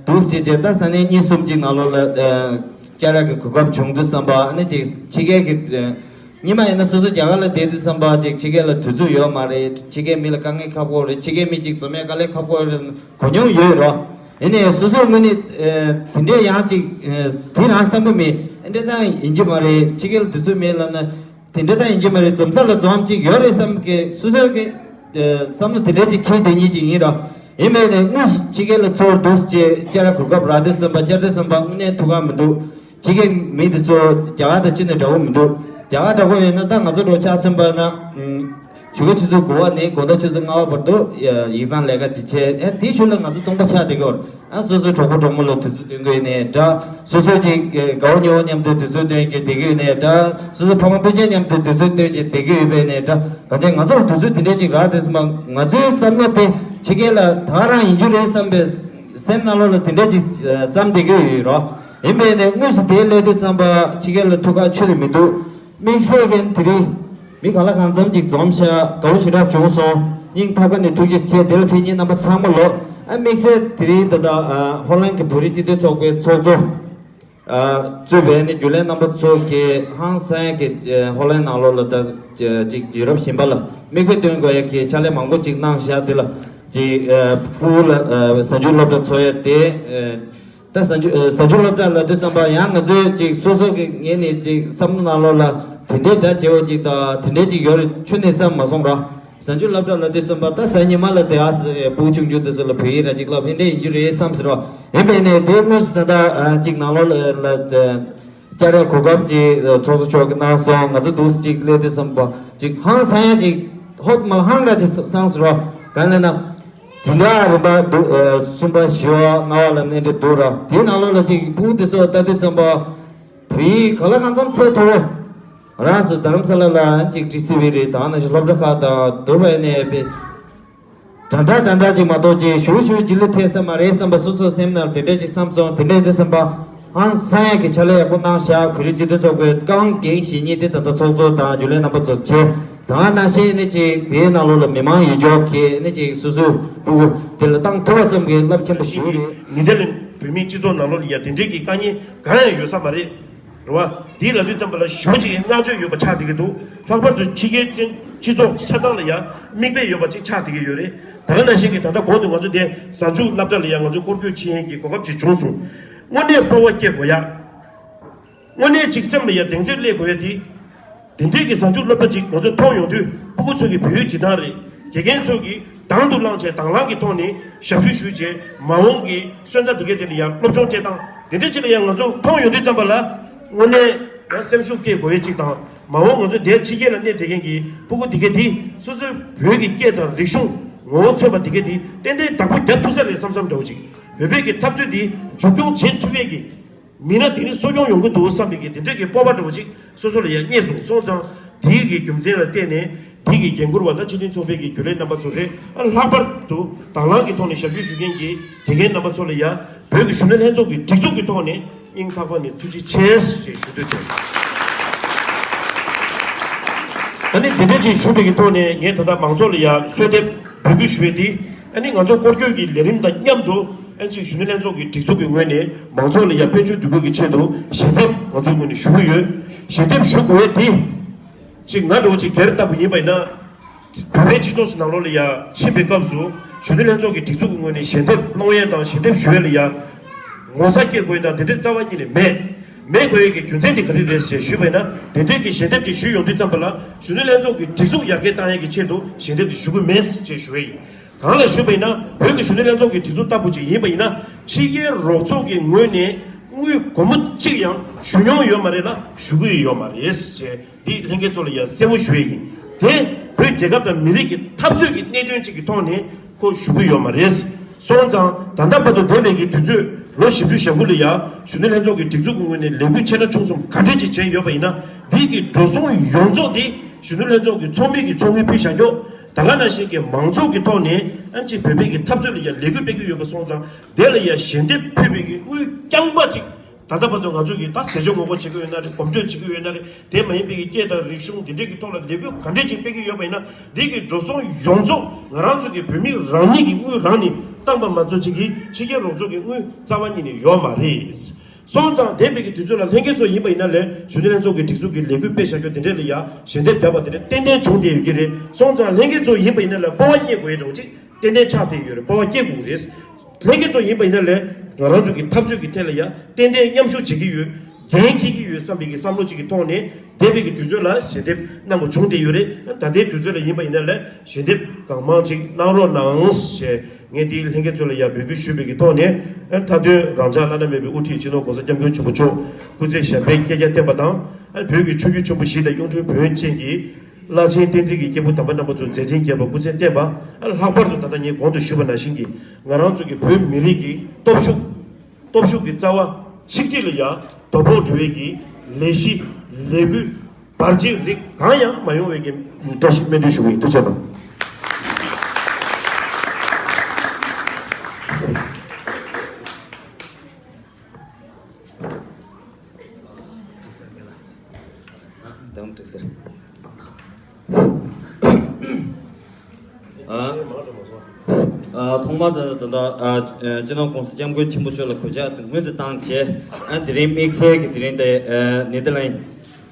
འདུག་ཟེར་བྱས་ད་ས་གནས་གཉིས་གསུམ་གཅིག་ནང་ལོགས་ལ་ཨ་བཅར་ཡག་གི་གོ་སྐབས་བྱུང་དུས་ཙམ་པ་ཨ་ནི་ཅིག་ཕྱི་རྒྱལ་གྱི་ཨ་སྔོན་མ་ཡིན་ན་སོ་སོ་རྒྱ་གར་ལ་བསྡད་དུས་ཙམ་པ་ཅིག་ཕྱི་རྒྱལ་ལ་དུས་ཚོད་ཡོད་མ་རེད། ཕྱི་རྒྱལ་མི་ལ་དཀའ་ངལ་ཁག་པོ་རེད། ཕྱི་རྒྱལ་མི་ཅིག་འཛོམས་ཡག་དཀའ་ལས་ཁག་པོ་རེད་གོ་མྱོང་ཡོད་རོ། ཡིན་ནའི་སོ་སོའི་ངོས་ནས་ཨ་དེ་འདྲའི་ཡང་ཅིག་ཨ་དེ་རང་བསམ་གི་མེད། ཨ་འདྲ་ད་ཡིན་གྱི་མ་རེད། ཕྱི་རྒྱལ་ལ་དུས་ཚོད་མེད་ལབ་ན། དེ་འདྲ་ད་ཡིན་གྱི་མ་རེད། འཛོམས་ས་ལ་འཛོམས་ཅིག་ཡོད་རེད་བསམ་གི་སོ་སོའི་གི་ཨ་བསམ་བློ་དེ་འདྲ་ཅིག་འཁྱེར་བསྡད་མཁན་ཅིག་ཡིན་ར། ཡིན་མིན་ནས་དངོས་སུ་ཕྱི་རྒྱལ་ལ་ཚུར་འདུག་ཅེས་བཅར་གོ་སྐབས་རག་དུས་ཙམ་པ་བཅར་དུས་ཙམ་པ་དངོས་གནས་ཐུགས་ཁག་མི་འདུག་ཕྱི་རྒྱལ་མི་དེ་ཚོ་རྒྱ་གར་དང་ཅི་ནས་འདྲ་བོ་མི་འདུག་རྒྱ་གར་འདྲ་བོ་ཡིན་ན་ད་ང་ཚོ་འགྲོ་ཆ་མཚོན་པ་ན་ཨུམ་ཆུ་ཚོད་དགུ་པ་ནས་དགོང་དག་ཆུ་ཚོད་ལྔ་པ་བར་དུ་ཡིག་ཚང་ལས་ཀ་ཅིག་བྱས། ཨ་དེའི་ཤུལ་ལ་ང་ཚོ་སྟོང་པ་ཆགས་བསྡད་ཀྱི་ཡོད་རེད། ཨ་སོ་སོའི་གྲོགས་པོ་གྲོགས་མོ་ལ་དུས་ཚོད་སྟོན་གྱི་ཡོད་ནའི་འདྲ། སོ་སོའི་ཅིག་དགའ་བོ་ཉེ་བོ་མཉམ་དུ་དུས་ཚོད་སྟོན་གྱི་བསྡད་ཀྱི་ཡོད་ནའི་འདྲ། སོ་སོའི་ཕ་མ་སྤུན་མཆེད་མཉམ་དུ་དུས་ཚོད་སྟོན་གྱི་བསྡད་ཀྱི་ཡོད་པས་ནའི་འདྲ། གང་ཅི་ང་ཚོར་དུས་ཚོད་དེ་འདྲས་ཅིག་རག་དུས་ཙམ་པ་ང་ཚོའི་བསམ་བློ་དེ་ཕྱི་རྒྱལ་ལ་ད་རང་ཡིན་རྒྱུ་རེད་བསམ་པའི་སེམས་ནང་ལོགས་ལ་དེ་འདྲས་ཅིག་བསམ་བསྡད་ཀྱི་ཡོད་རོ། ཡིན་པས་ནས་དངོས་སུ་དེ་སླེབས་དུས་ཙམ་པ་ཕྱི་རྒྱལ་ལ་ཐུག་ཁག་ཆུ་རེ་མི་འདུག་དམིགས་བསལ་གྱི་དེ་རིང་མི་ག་ལ་གང་འཚམ་ཅིག་འཛོམས་ཤག་དགའ་བོ་ཞེ་དྲག་བྱུང་སོང་། སྙིང་ཐག་པ་ནས་ཐུགས་རྗེ་ཆེ། དེ་ལ་ཕན་ཉིན་རྣམ་པ་ཚང་མ་ལོ། ཨ་དམིགས་བསལ་དེ་རིང་ད་ལྟ་ཧོ་ལན་གྱི་བོད་རིགས་སྤྱི་མཐུན་ཚོགས་པའི་ཚོགས་གཙོ་གཙོས་པའི་ནི་རྒྱུན་ལས་རྣམ་པ་ཚོ་གིས་ཧང་སང་གི་ཧོ་ལན་ནང་ལོགས་ལ་ད་ཅིག་ཡུ་རོབ་གཞན་པ་ལ་མིག་དཔེ་སྟོན་དགོས་ཡ་གི་ཕྱག་ལས་མང་པོ་ཅིག་གནང་བཞག་དེ་ལ་ཅིག་ཕྲུ་གུ་ལ་གཟའ་མཇུག་སློབ་གྲྭ་འཚོགས་ཡ་དེ། ད་གཟའ་མཇུག་གཟའ་མཇུག་སློབ་གྲྭ་ལབ་དུས་ཙམ་པ་ཡང་ང་ཚོས་ཅིག་སོ་སོ་གི་ངོས་ནས་ཅིག་བསམ་བློ་ནང་ལོགས་ལ་དེ་འདྲའི་འདྲ་བྱེད་འོ་ཅིག་དང་དེ་འདྲའི་ཅིག་ཡོད་རེད་ཁྱོན་ནས་བསམ་མ་སོང་ར། གཟའ་མཇུག་སློབ་གྲྭ་ལབ་དུས་ཙམ་པ་ད་གཟའ་ཉི་མ་ལ་དེ་ཨ་སི་ཕྲུ་གུ་ཆུང་ཆུང་དེ་ཚོ་ལ་བོད་ཡིག་ར་ཅིག་བསླབ་ཨེ་འདྲ་ཡིན་རྒྱུ་རེད་བསམ་ཟེར་བ་ཡིན་པས་ནས་དེ་དངོས་སུ་ད་ལྟ་ཅིག་ནང་ལོགས་ལ་བཅར་ཡ་གོ་སྐབས་ཅིག་ཚོགས་གཙོ་མཆོག་གིས་གནང་སོང་། ང་ཚོ་འདུག་སེ་ཅིག་སླེབས་དུས་ཙམ་པ་ཅིག་ཧང་སང་ཡ་ཅིག་ཧོབ་མ་ལ་ཧང་ར་ཅིག་སང་ཟེར་བ་གང་ལབ་ན། འཛིན་གྲྭ་རིམ་པ་འདུག་ཨ་གསུམ་པ་བཞི་པ་ལྔ་པ་ལབ་ནས་འདྲ་འདུག་ར། དེའི་ནང་ལོགས་ལ་ཅིག་ཕྲུ་གུ་དེ་ཚོ་ལྟ་དུས་ཙམ་པ་བོད་ཡིག་ག་ལ་གང་འཚམ་ཚད་མཐོ་བོ་རང་སུ་རྡ་རམ་ས་ལ་ལ་ཅིག་ཏི་སི་ཝི་རེད་དང་ནང་བཞིན་སློབ་གྲྭ་ཁག་དང་འདུག་པ་ཡིན་ནའི་དཔེ་འདྲ་འདྲ་འདྲ་འདྲ་ཅིག་མ་གཏོགས་ཅིག་ཞུ་ཞུ་རྗེས་ལུས་ཐེབས་ས་མ་རེད་བསམ་པ་སོ་སོའི་སེམས་ནང་དེ་འདྲ་ཅིག་བསམ་སོང་། དེ་འདྲ་ཡིན་དུས་ཙམ་པ་ཧང་སང་ཡ་གི་ཕྱག་ལས་ཡག་པོ་གནང་བཞག་བོད་རིགས་སྤྱི་མཐུན་ཚོགས་པའི་རྐང་འགན་བཞེས་མཁན་དེ་ད་ལྟ་ཚོགས་གཙོ་དང་རྒྱུན་ལས་རྣམ་པ་ཚོ་བྱས་དང་ནང་བཞིན་ནི་ཅིག་དེའི་ནང་ལོགས་ལ་མི་མང་ཡོད་ཅོག་གིས་ནི་ཅིག་སོ་སོའི་ཕྲུ་གུ་དེ་ལ་བཏང་ཐུབ་པ་ཙམ་གྱི་རླབས་ཆེན་པོ་ཞིག་རེད། ནི་དེ་ལ་བོད་མིའི་སྤྱི་ཚོགས་ནང་ལོགས་ལ་ཡ་དེ་འདྲའི་གི་དཀའ་ངལ་གང་ཡང་ཡོད་ས་མ་རེད། རེད་བ། འདི་ལ་དུས་ཙམ་པ་ལ་ཞེ་པོ་ཅིག་བསྔགས་བརྗོད་ཡོད་པ་ཆགས་བསྡད་ཀྱི་འདུག་ལྷག་པར་དུ་ཕྱི་རྒྱལ་བཙན་སྤྱི་ཚོགས་ཆ་ཚང་ལ་ཡང་མིག་དཔེ་ཡོད་པ་ཅིག་ཆགས་བསྡད་ཀྱི་ཡོད་རེད། ད་ག་ནང་བཞིན་གྱི་ད་ལྟ་གོང་དུ་ང་ཚོ་འདི་གཟའ་མཇུག་སློབ་གྲྭ་ལ་ཡང་ང་ཚོ་སྐོར་སྐྱོད་བྱེད་ཡས་ཀྱི་གོ་སྐབས་ཅིག་བྱུང་སོང་། དངོས་གནས་སྤོབས་པ་སྐྱེ་དགོས་ཡ། དངོས་གནས་ཅིག་སེམས་ལ་ཡང་གདེང་ཚོད་སླེབས་དགོས་ཡ་དེ། དེ་འདྲའི་གི་གཟའ་མཇུག་སློབ་གྲྭ་ཅིག་ང་ཚོས་མཐོང་ཡོང་དུས་ཕྲུ་གུ་ཚོ་གི་བོད་ཡིག་འབྲི་སྟངས་རེད། དགེ་རྒན་ཚོ་གིས་དང་དུ་བླངས་བྱས་དང་བླངས་ཀྱི་ཐོག་ནས་ཞབས་ཞུ་ཞུས་བྱས་མ་འོངས་ཀྱི་སོན་རྩ་དེ་གའི་དེ་ལ་ཡང་སློབ་སྦྱོང་སྤྲད་སྟངས་དེ་འདྲ་ཅིག་ལ་ཡང་ང་ཚོ་མཐོང་ཡོང་དུས་ཙམ་པ་ལ་དངོས་གནས་ཡང་སེམས་ཤུགས་སྐྱེད་དགོས་ཡས་ཅིག་དང་མ་འོངས་ང་ཚོ་འདིར་ཕྱི་རྒྱལ་ལ་གནས་བསྡད་མཁན་གྱི་ཕྲུ་གུ་དེ་གའི་དེ་སོ་སོའི་བོད་ཀྱི་སྐད་དང་རིག་གཞུང་ངོ་བོ་མཚོན་པ་དེ་གའི་དེ་ཏན་ཏན་བདག་པོ་རྒྱག་ཐུབ་ས་རེད་བསམ་བསམ་འདྲ་བོ་ཅིག་བོད་བོད་ཀྱི་འཐབ་རྩོད་འདི་མཇུག་སྐྱོང་བྱེད་ཐུབ་ཡས་ཀྱི། མིན་ན་དེ་ནི་གསོ་སྐྱོང་ཡོང་གི་འདུག་བསམ་པའི་གི་དེ་འདྲ་གི་སྤོབས་པ་འདྲ་བོ་ཅིག་སོ་སོ་ལ་ཡང་རྙེད་སོང་སོང་ཙང་དེའི་གི་རྒྱུ་མཚན་ལ་བརྟེན་ནས་དེའི་གི་འགན་འཁུར་བ་དང་སྤྱི་མཐུན་ཚོགས་པའི་གི་རྒྱུན་ལས་རྣམ་པ་ཚོ་རེད། ཨ་ལྷག་པར་དུ་དང་བླངས་ཀྱི་ཐོག་ནས་ཞབས་ཞུ་ཞུ་མཁན་གྱི་དགེ་རྒན་རྣམ་པ་ཚོ་ལ་ཡང་བོད་ཀྱི་གཞོན་ནུ་ལྷན་ཚོགས་ཀྱི་སྒྲིག་འཛུགས་ཀྱི་ཐོག་ནས་སྙིང་ཐག་པ་ནས་ཐུགས་རྗེ་ཆེ་ཞེས་ཞུ་འདོད་བྱུང་། ཨ་ནི་དེ་འདྲ་ཅིག་ཞུ་བའི་གི་ཐོག་ནས་ངས་ད་ལྟ་མང་ཚོགས་ལ་ཡང་གསོལ་འདེབས་འབོད་སྐུལ་ཞུ་བའི་དེ། ཨ་ནི་ང་ཚོ་སྐོར་སྐྱོད་ཀྱི་ལས་རིམ་དང་མཉམ་དུ་ཨ་ནི་ཅིག་གཞོན་ནུ་ལྷན་ཚོགས་ཀྱི་སྒྲིག་འཛུགས་ཀྱི་ངོས་ནས་མང་ཚོགས་ལ་ཡང་དཔལ་འབྱོར་འདུས་སྒོ་གི་ཆེད་དུ་ཞལ་འདེབས་ང་ཚོའི་ངོས་ནས་ཞུ་གི་ཡོད། ཞལ་འདེབས་ཞུ་དགོས་དེ་ཅིག་ང་འདྲ་བོ་ཅིག་སྒེར་ལྟ་བུ་ཡིན་པ་ཡིན་ན་བོད་པའི་སྤྱི་ཚོགས་སུ་ནང་ལོགས་ལ་ཡང་ཕྱིན་པའི་སྐབས་སུ་གཞོན་ནུ་ལྷན་ཚོགས་ཀྱི་སྒྲིག་འཛུགས་ཀྱི་ངོས་ནས་ཞལ་འདེབས་སློང་ཡས་དང་ཞལ་འདེབས་ཞུ་ཡས་ལ་ཡང་ངོ་ཚ་སྐྱེ་དགོས་དང་དེ་འདྲའི་རྩ་བ་ཉིད་ནས་མེད། མེད་དགོས་ཡས་ཀྱི་རྒྱུ་མཚན་དེ་ག་རེ་རེད་ཞེས་ཞུས་པ་ཡིན་ན་དེ་འདྲའི་གི་ཞལ་འདེབས་ཅིག་ཞུས་ཡོང་དུས་ཙམ་པ་ལ་གཞོན་ནུ་ལྷན་ཚོགས་ཀྱི་སྒྲིག་འཛུགས་ཡར་རྒྱས་བཏང་ཡས་ཀྱི་ཆེད་དུ་ཞལ་འདེབས་དེ་ཞུ་གི་མེད་ཅེས་ཞུ་བ་ཡིན། གང་ལ་ཞུས་པ་ཡིན་ན་བོད་ཀྱི་གཞོན་ནུ་ལྷན་ཚོགས་ཀྱི་སྒྲིག་འཛུགས་ལྟ་བུ་ཅིག་ཡིན་པ་ཡིན་ན་ཕྱི་རྒྱལ་རོགས་ཚོགས་ཀྱི་ངོས་ནས་དངུལ་སྒོར་མོ་གཅིག་ཡང་ཞུ་མྱོང་ཡོད་མ་རེད་ལ་ཞུ་གི་ཡོད་མ་རེད་ཅེས་འདི་ལྷན་རྒྱས་ཚོ་ལ་ཡང་གསལ་བོ་ཞུ་ཡས་ཡིན། དེ་བོད་ རྒྱལ་ཁབ་དང་མི་རིགས་ཀྱི་འཐབ་རྩོད་ཀྱི་གནད་དོན་ཅིག་གི་ཐོག་ནས་ཁོ་ཞུ་གི་ཡོད་མ་རེད། སོང་ཙང་ད་ལྟ་བར་དུ་འདས་པའི་གི་དུས་ཚོད་ལོ་བཞི་བཅུ་ཞེ་དགུ་ལ་ཡ་གཞོན་ནུ་ལྷན་ཚོགས་ཀྱི་སྒྲིག་འཛུགས་ཀྱི་ངོས་ནས་ལས་འགུལ་ཆེ་ཕྲ་ཆུང་གསུམ་ག་འདྲས་ཅིག་བྱས་ཡོད་པ་ཡིན་ན། འདི་གི་འགྲོ་སོང་ཡོངས་རྫོགས་དེ་གཞོན་ནུ་ལྷན་ཚོགས་ཀྱི་ཚོགས་མི་གི་ཚོགས་དངུལ་ཕུལ་བཞག་རྒྱུ། ད་ག་ནང་བཞིན་གྱི་མང་ཚོགས་ཀྱི་ཐོག་ནས་ཨ་ཅིག་བོད་པའི་གི་འཐབ་རྩོད་ལ་ཡ་ལས་འགུལ་སྤེལ་གྱི་ཡོད་པ་སོང་ཙང་། དེ་ལ་ཡ་ཞལ་འདེབས་ཕུལ་བའི་གི་དངུལ་རྐྱང་པ་ཅིག་ད་ལྟ་བར་དུ་ང་ཚོ་གིས་ད་ཟས་སྤྱོད་ངོ་རྒོལ་བྱེད་ཀྱི་ཡོད་ན་རེད། གོམ་བགྲོད་བྱེད་ཀྱི་ཡོད་ན་རེད། དེ་མ་ཡིན་པའི་གི་སྐད་དང་རིག་གཞུང་འདི་འདྲས་ཀྱི་ཐོག་ལ་ལས་འགུལ་ག་འདྲས་ཅིག་སྤེལ་གྱི་ཡོད་པ་ཡིན་ན། འདི་གི་འགྲོ་སོང་ཡོངས་རྫོགས་ང་རང་ཚོ་གི་བོད་མི་རང་ཉིད་ཀྱི་དངུལ་རང་ནས་བཏང་པ་མ་གཏོགས་ཅིག་གི་ཕྱི་རྒྱལ་རོགས་ཚོགས་ཀྱི་དངུལ་རྩ་བ་ཉིད་ནས་ཡོད་མ་རེད། སོང་ཙང་འདས་པའི་གི་དུས་ཚོད་ལ་ལྷན་རྒྱས་ཚོ་ཡིན་པ་ཡིན་ན་ལས་གཞོན་ནུ་ལྷན་ཚོགས་ཀྱི་སྒྲིག་འཛུགས་ཀྱི་ལས་འགུལ་སྤེལ་བཞག་རྒྱུ་དེ་འདྲས་ལ་ཡ་ཞལ་འདེབས་བརྒྱབ་པ་དེ་འདྲས་ཏན་ཏན་བྱུང་བསྡད་ཡོད་ཀྱི་རེད། སོང་ཙང་ལྷན་རྒྱས་ཚོ་ཡིན་པ་ཡིན་ན་ལས་སྤོབས་པ་རྙེད་དགོས་ཡ་འདྲ་བོ་ཅིག་ཏན་ཏན་ཆགས་བསྡད་ཡོད་རེད། སྤོབས་པ་སྐྱེ་དགོས་རེད། ལྷན་རྒྱས་ཚོ་ཡིན་པ་ཡིན་ན་ལས་ང་རང་ཚོ་གི་འཐབ་རྩོད་ཀྱི་ཐད་ལ་ཡ་ཏན་ཏན་མཉམ་ཞུགས་བྱེད་ཀྱི་ཡོད། འགན་འཁྱེར་གྱི་ཡོད་བསམ་པའི་གི་བསམ་བློ་ཅིག་གི་ཐོག་ནས་འདས་པའི་གི་དུས་ཚོད་ལ་ཞལ་འདེབས་གནང་བ་བྱུང་བསྡད་ཡོད་རེད། ད་ལྟའི་དུས་ཚོད་ལ་ཡིན་པ་ཡིན་ན་ལས་ཞལ་འདེབས་གང་མང་ཅིག་གནང་རོགས་གནང་ཞེས་ངས་འདིའི་ལྷན་རྒྱས་ཚོ་ལ་ཡ་འབོད་སྐུལ་ཞུས་པའི་གི་ཐོག་ནས། མཐའ་དོན་རང་ཅག་བླ་ན་མེད་པའི་དབུ་ཁྲིད་སྤྱི་ནོར་༸གོང་ས་༸སྐྱབས་མགོན་ཆེན་པོ་མཆོག་སྐུ་ཚེ་ཞབས་པད་བསྐལ་བརྒྱར་བརྟན་པ་དང་། བོད་ཀྱི་ཆོས་བརྒྱུད་ཆེན་པོ་བཞི་དང་གཡུང་དྲུང་བོན་བཅས་ཀྱི་བླ་ཆེན་བསྟན་འཛིན་གྱི་སྐྱེས་བུ་དམ་པ་རྣམ་པ་ཚོ་མཛད་འཕྲིན་རྒྱས་པ་སྐུ་ཚེ་བརྟན་པ། ལྷག་པར་དུ་ད་ལྟ་ངས་གོང་དུ་ཞུས་པ་ནང་བཞིན་གྱི་ང་རང་ཚོ་གི་བོད་མི་རིགས་ཀྱི་སྟོབས་ཤུགས། སྟོབས་ཤུགས་ཀྱི་རྩ་བ་ཆིག་སྒྲིལ་ལ་ཡ་དོ་ཕོག་འགྲོ་བའི་གི་ལས་གཞི་ལས་འགུལ་བར་ཆད་རིགས་གང་ཡང་མ་ཡོང་བའི་གི་བཀྲ་ཤིས་སྨོན་འདུན་ཞུ་གི་ཡིན། ཐུགས་རྗེ་གནང་། དང་དྲི་ཟེར། ཨ། ཨ། ཐོག་མར་དུ་ད་ལྟ་ཨ་སྤྱི་ནོར་༸གོང་ས་༸སྐྱབས་མགོན་ཆེན་པོ་མཆོག་ལ་གུས་ཕྱག་སྔོན་དུ་བཏང་བྱས། ཨ་དེ་རིང་དམིགས་བསལ་གྱི་དེ་རིང་དེ་ཨ་ནེ་དར་ལན་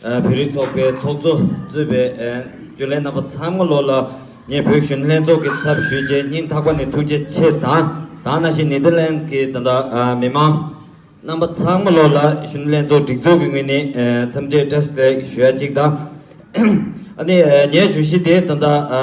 ཨ་བོད་རིགས་ཚོགས་པའི་ཚོགས་གཙོ་གཙོས་པའི་ཨ་རྒྱུན་ལས་རྣམ་པ་ཚང་མ་ལོ་ལ་ངས་བོད་གཞོན་ནུ་ལྷན་ཚོགས་ཀྱི་ཚབ་ཞུས་རྗེས་སྙིང་ཐག་པ་ནས་ཐུགས་རྗེ་ཆེ་དང་། དེ་ནང་བཞིན་ནེ་དར་ལན་གྱི་ད་ལྟ་ཨ་མི་མང་རྣམ་པ་ཚང་མ་ལོ་ལ་གཞོན་ནུ་ལྷན་ཚོགས་སྒྲིག་འཛུགས་ཀྱི་ངོས་ནས་ཨ་འཚམས་འདྲི་བཀྲ་ཤིས་བདེ་ལེགས་ཞུ་ཡ་གཅིག་དང་། ཨ་ནི་ཨ་ངའི་བརྗོད་གཞི་དེ་ད་ལྟ་ཨ་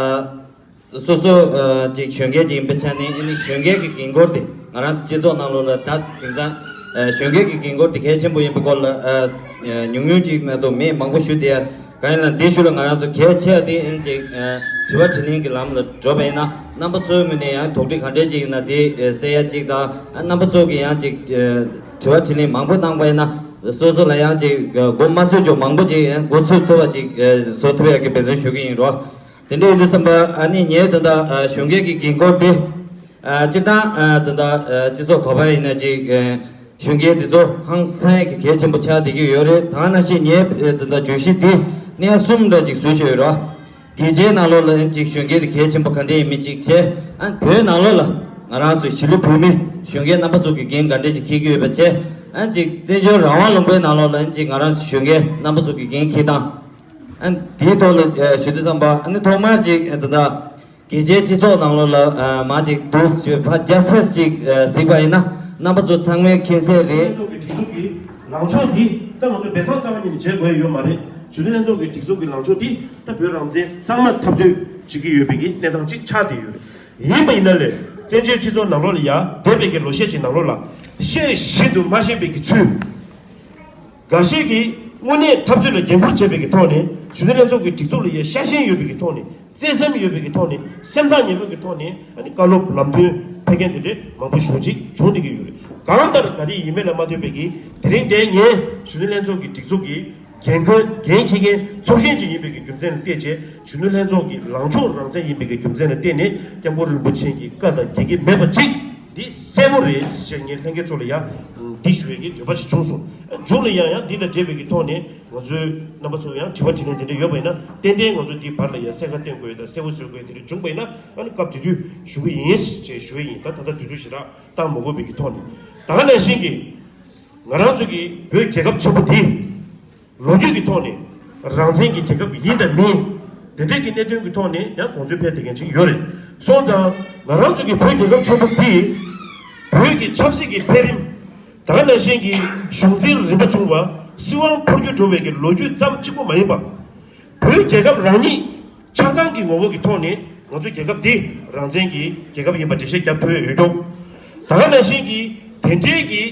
སོ་སོ་ཨ་ཅིག་གཞོན་སྐྱེས་ཅིག་ཡིན་པའི་ཆ་ནས། ཨ་ནི་གཞོན་སྐྱེས་ཀྱི་འགན་ཁུར་དེ་ང་རང་ཚོ་སྤྱི་ཚོགས་ནང་ལོགས་ལ་ད་དེང་སང་ཨ་གཞོན་སྐྱེས་ཀྱི་འགན་ཁུར་དེ་གལ་ཆེན་པོ་ཡིན་པའི་སྐོར་ལ་ཨ་ཨ་ཉུང་ཉུང་ཅིག་མ་གཏོགས་མི་མང་པོ་ཞུ་བསྡད་ཡ། གང་ཡིན་ལ་འདི་ཞུ་ལ་ང་རང་ཚོ་གལ་ཆེ་བ་དེ་ཨ་ནི་ཅིག་ཨ་དྲི་བ་དྲིས་ལན་གྱི་ལམ་ལ་འགྲོ་བ་ཡིན་ན། རྣམ་པ་ཚོའི་ངོས་ནས་ཡང་དོགས་འདྲི་ག་འདྲས་ཅིག་ཡིན་ན་དེ་ཨ་གསལ་ཡ་གཅིག་དང་། ཨ་རྣམ་པ་ཚོ་གིས་ཡང་ཅིག་ཨ་དྲི་བ་དྲིས་ལན་མང་པོ་གནང་པ་ཡིན་ན། སོ་སོ་ལ་ཡང་ཅིག་ཨ་མགོ་མ་ཚོས་ཀྱང་མང་པོ་ཅིག་ཨ་མགོ་ཚོས་ཐུབ་པ་ཅིག་ཨ་བཟོ་ཐུབ་ཡ་གི་འབད་བརྩོན་ཞུ་གི་ཡིན་རོ། དེ་འདྲ་ཡིན་དུས་ཙམ་པ་ཨ་ནི་ངས་ད་ལྟ་ཨ་གཞོན་སྐྱེས་ཀྱི་འགན་ཁུར་དེ་ཨ་སྤྱིར་བཏང་ཨ་ད་ལྟ་ཨ་སྤྱི་ཚོགས་ག་པར་ཡིན་ན་ཅིག་ཨ་གཞོན་སྐྱེས་དེ་ཚོ་ཧང་སང་གི་གལ་ཆེན་པོ་ཆགས་བསྡད་ཀྱི་ཡོད་རེད། དེ་ནང་བཞིན་ངས་ཨ་ད་ལྟ་བརྗོད་གཞི་འདི་གནས་གསུམ་འདྲ་ཅིག་བཟོས་བཞག་ཡོད་རེད་བ། དགེ་རྒན་ནང་ལོགས་ལ་ཨ་ཅིག་གཞོན་སྐྱེས་དེ་གལ་ཆེན་པོ་ག་འདྲ་ཡིན་མིན་ཅིག་བྱས། ཨ་བོད་ནང་ལོགས་ལ་ང་རང་ཚོ་གཞིས་ལུས་བོད་མི་གཞོན་སྐྱེས་རྣམ་པ་ཚོ་གི་འགན་ག་འདྲ་ཅིག་འཁྱེར་གྱི་ཡོད་པ་བྱས། ཨ་ཅིག་བཙན་བྱོལ་རང་དབང་ལུང་པའི་ནང་ལོགས་ལ་ཨ་ཅིག་ང་རང་ཚོ་གཞོན་སྐྱེས་རྣམ་པ་ཚོ་གི་འགན་འཁྱེར་སྟངས། ཨ་དེའི་ཐོག་ལ་ཨ་ཞུ་དུས་ཙམ་པ། ཨ་ནི་ཐོག་མར་ཅིག་ཨ་ད་ལྟ་རྒྱལ་སྤྱིའི་སྤྱི་ཚོགས་ནང་ལོགས་ལ་ཨ་མ་ཅིག་འདུག་ཅེས་ཕར་རྒྱ་ཆེ་ཅིག་ཨ་གཟིགས་པ་ཡིན་ན་རྣམ་པ་ཚོ་ཚང་མས་མཁྱེན་གསལ་རེད། ལྷན་ཚོགས་ཀྱི་སྒྲིག་འཛུགས་ཀྱི་ལངས་ཕྱོགས་འདི་ད་ང་ཚོ་སྦས་གསང་རྩ་བ་ཉིད་ནས་བྱེད་དགོས་ཡོད་མ་རེད། གཞོན་ནུ་ལྷན་ཚོགས་ཀྱི་སྒྲིག་འཛུགས་ཀྱི་ལངས་ཕྱོགས་འདི་ད་བོད་རང་བཙན་གཙང་མ་འཐབ་རྩོད་བྱེད་ཀྱི་ཡོད་པའི་གི་གནས་སྟངས་ཅིག་ཆགས་བསྡད་ཡོད་རེད། ཡིན་པ་ཡིན་ན་ལས་བཙན་བྱོལ་སྤྱི་ཚོགས་ནང་ལོགས་ལ་ཡ་འདས་པའི་གི་ལོ་ཤས་ཅིག་ནང་ལོགས་ལ་ཤེས་བཞིན་དུ་མ་ཤེས་པའི་གི་ཚུལ། འགའ་ཤས་ཀྱིས་དངོས་གནས་འཐབ་རྩོད་ལ་འགན་འཁུར་བྱས་པའི་གི་ཐོག་ནས། གཞོན་ནུ་ལྷན་ཚོགས་ཀྱི་སྒྲིག་འཛུགས་ལ་ཡ་ཤ་ཞེན་ཡོད་པའི་གི་ཐོག་ནས། བརྩེ་སེམས་ཡོད་པའི་གི་ཐོག་ནས། སེམས་ཐག་ཉེ་པོའི་གི་ཐོག་ནས། ཨ་ནི་བཀའ་སློབ་ལམ་སྟོན་ཕེབས་མཁན་དེ་འདྲས་མང་པོ་ཞེ་པོ་ཅིག་བྱུང་བསྡད་ཀྱི་ཡོད་རེད། གང་ལྟར་ག་རེ་ཡིན་མིན་ལ་མ་ལྟོས་པའི་གི་དེ་རིང་འདིར་ངས་གཞོན་ནུ་ལྷན་ཚོགས་ཀྱི་སྒྲིག་འཛུགས་ཀྱི་འགན་འཁུར་འགན་འཁྱེར་མཁན་ཚོགས་གཞོན་ཅིག་ཡིན་པའི་གི་རྒྱུ་མཚན་ལ་བརྟེན་བྱས། གཞོན་ནུ་ལྷན་ཚོགས་ཀྱི་ལངས་ཕྱོགས་རང་བཙན་ཡིན་པའི་གི་རྒྱུ་མཚན་ལ་བརྟེན་ནས། སྐྱབས་མགོན་རིན་པོ་ཆེ་གི་བཀའ་དང་འགལ་གྱི་མེད་པ་ཅིག་འདི་གསལ་པོ་རེད་ཞེས་ངས་ལྷན་རྒྱས་ཚོ་ལ་ཡང་འདི་ཞུ་ཡས་ཀྱི་འདོད་པ་ཞིག་བྱུང་སོང་། མཇུག་ལ་ཡང་ཡང་འདི་དང་འབྲེལ་བའི་གི་ཐོག་ནས་ང་ཚོའི་རྣམ་པ་ཚོ་ཡང་དྲི་བ་དྲིས་ལན་དེ་འདྲ་ཡོད་པ་ཡིན་ན། ཏན་ཏན་ང་ཚོ་འདིའི་བར་ལ་ཡང་གསལ་ཁ་བསྟན་དགོས་དང་གསལ་པོ་བཟོ་དགོས་དེ་འདྲ་བྱུང་པ་ཡིན་ན། ཨ་ནི་སྐབས་དེ་དུས་ཞུ་གི་ཡིན་ཞེས་ཞུ་ཡས་ཡིན། ད་ད་ལྟ་དུས་ཚོད་ཞེ་དྲག་བཏང་མ་དགོས་པའི་གི་ཐོག་ནས། ད་ག་ནང་བཞིན་གྱི་ང་རང་ཚོ་གི་བོད་རྒྱལ་ཁབ་ཆེན་པོ་འདི། ལོ་རྒྱུས་ཀྱི་ཐོག་ནས་རང་བཙན་གྱི་རྒྱལ་ཁབ་ཡིན་དང་མིན། དེ་འདྲས་ཀྱི་གནད་དོན་གྱི་ཐོག་ནས་ཡང་དགོངས་ཚུལ་འཕེལ་བསྡད་མཁན་ཅིག་ཡོད་རེད། སོང་ཙང་ང་རང་ཚོ་གི་བོད་རྒྱལ་ཁབ་ཆེན་པོ་འདི་བོད་ཀྱི་ཆབ་སྲིད་ཀྱི་འཕེལ་རིམ། ད་ག་ནང་བཞིན་གྱི་གཞུང་འཛིན་རིམ་པ་བྱུང་བ། སྲིད་དབང་འཕོ་འགྱུར་འགྲོ་བའི་གི་ལོ་རྒྱུས་ཙམ་གཅིག་པུ་མ་ཡིན་པ། བོད་རྒྱལ་ཁབ་རང་ཉིད་ཆགས་སྟངས་ཀྱི་ངོ་བོ་གི་ཐོག་ནས་ང་ཚོའི་རྒྱལ་ཁབ་འདི་རང་བཙན་གྱི་རྒྱལ་ཁབ་ཡིན་པ་འགྲེལ་བཤད་རྒྱབ་ཐུབ་ཡོད་ཀྱང་། ད་ག་ནང་བཞིན་གྱི་དེ་འདྲའི་གི་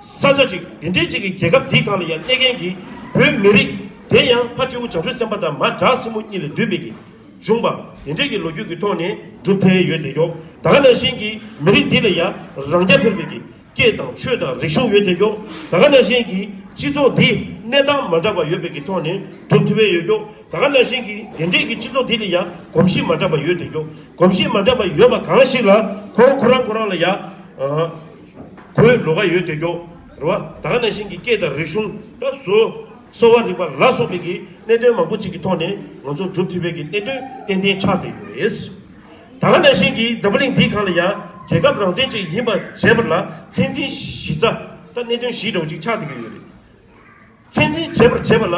ས་ཆ་ཅིག་དེ་འདྲའི་ཅིག་གི་རྒྱལ་ཁབ་འདིའི་སྒང་ལ་ཡང་གནས་མཁན་གྱི་བོད་མི་རིགས་དེ་ཡང་ཕ་སྤྲེའུ་བྱང་ཆུབ་སེམས་དཔའ་དང་མ་བྲག་སྲིན་མོ་གཉིས་ལས་བཏུས་པའི་གི་ བྱུང་བ་དེ་འདྲས་ཀྱི་ལོ་རྒྱུས་ཀྱི་ཐོག་ནས་སྒྲུབ་ཐལ་ཡོད་དེ་ཀྱོག་ད་ག་ནང་བཞིན་གྱི་མི་རིགས་འདི་ལ་ཡང་རང་རྐྱ་འཕེར་བའི་གི་སྐད་དང་ཆོས་དང་རིག་གཞུང་ཡོད་དེ་ཀྱོག་ད་ག་ནང་བཞིན་གྱི་སྤྱི་ཚོགས་འདི་གནས་སྟངས་མ་འདྲ་བ་ཡོད་པའི་གི་ཐོག་ནས་སྒྲུབ་ཐུབ་པའི་ཡོད་ཀྱོག་ད་ག་ནང་བཞིན་གྱི་དེ་འདྲས་ཀྱི་སྤྱི་ཚོགས་འདི་ལ་ཡང་གོམས་གཤིས་མ་འདྲ་བ་ཡོད་དེ་ཀྱོག་གོམས་གཤིས་མ་འདྲ་བ་ཡོད་པ་གང་ཞིག་ལ་ཁོ་ཁོ་རང་ཁོ་རང་ལ་ཡང་གོས་ལོགས་ཀ་ཡོད་དེ་ཀྱོག་རེད་བ། ད་ག་ནང་བཞིན་གྱི་སྐད་དང་རིག་གཞུང་ད་བཟོ། གསོ་བ་རིག་པ་ལ་སོགས་པའི་གི་གནད་དོན་མང་པོ་ཅིག་གི་ཐོག་ནས་ང་ཚོ་སྒྲུབ་ཐུབ་པའི་གི་གནད་དོན་ཏན་ཏན་ཆགས་བསྡད་ཡོད་རེད། ད་ག་ནང་བཞིན་གྱི་འཛམ་བུ་གླིང་འདིའི་སྒང་ལ་ཡང་རྒྱལ་ཁབ་རང་བཙན་ཅིག་ཡིན་པ་བྱས་པ་ལ་མཚན་འཛིན་གཞི་རྩ་ད་གནད་དོན་བཞི་འདྲ་བོ་ཅིག་ཆགས་བསྡད་ཀྱི་ཡོད་རེད། མཚན་འཛིན་བྱས་པར་བྱས་པ་ལ་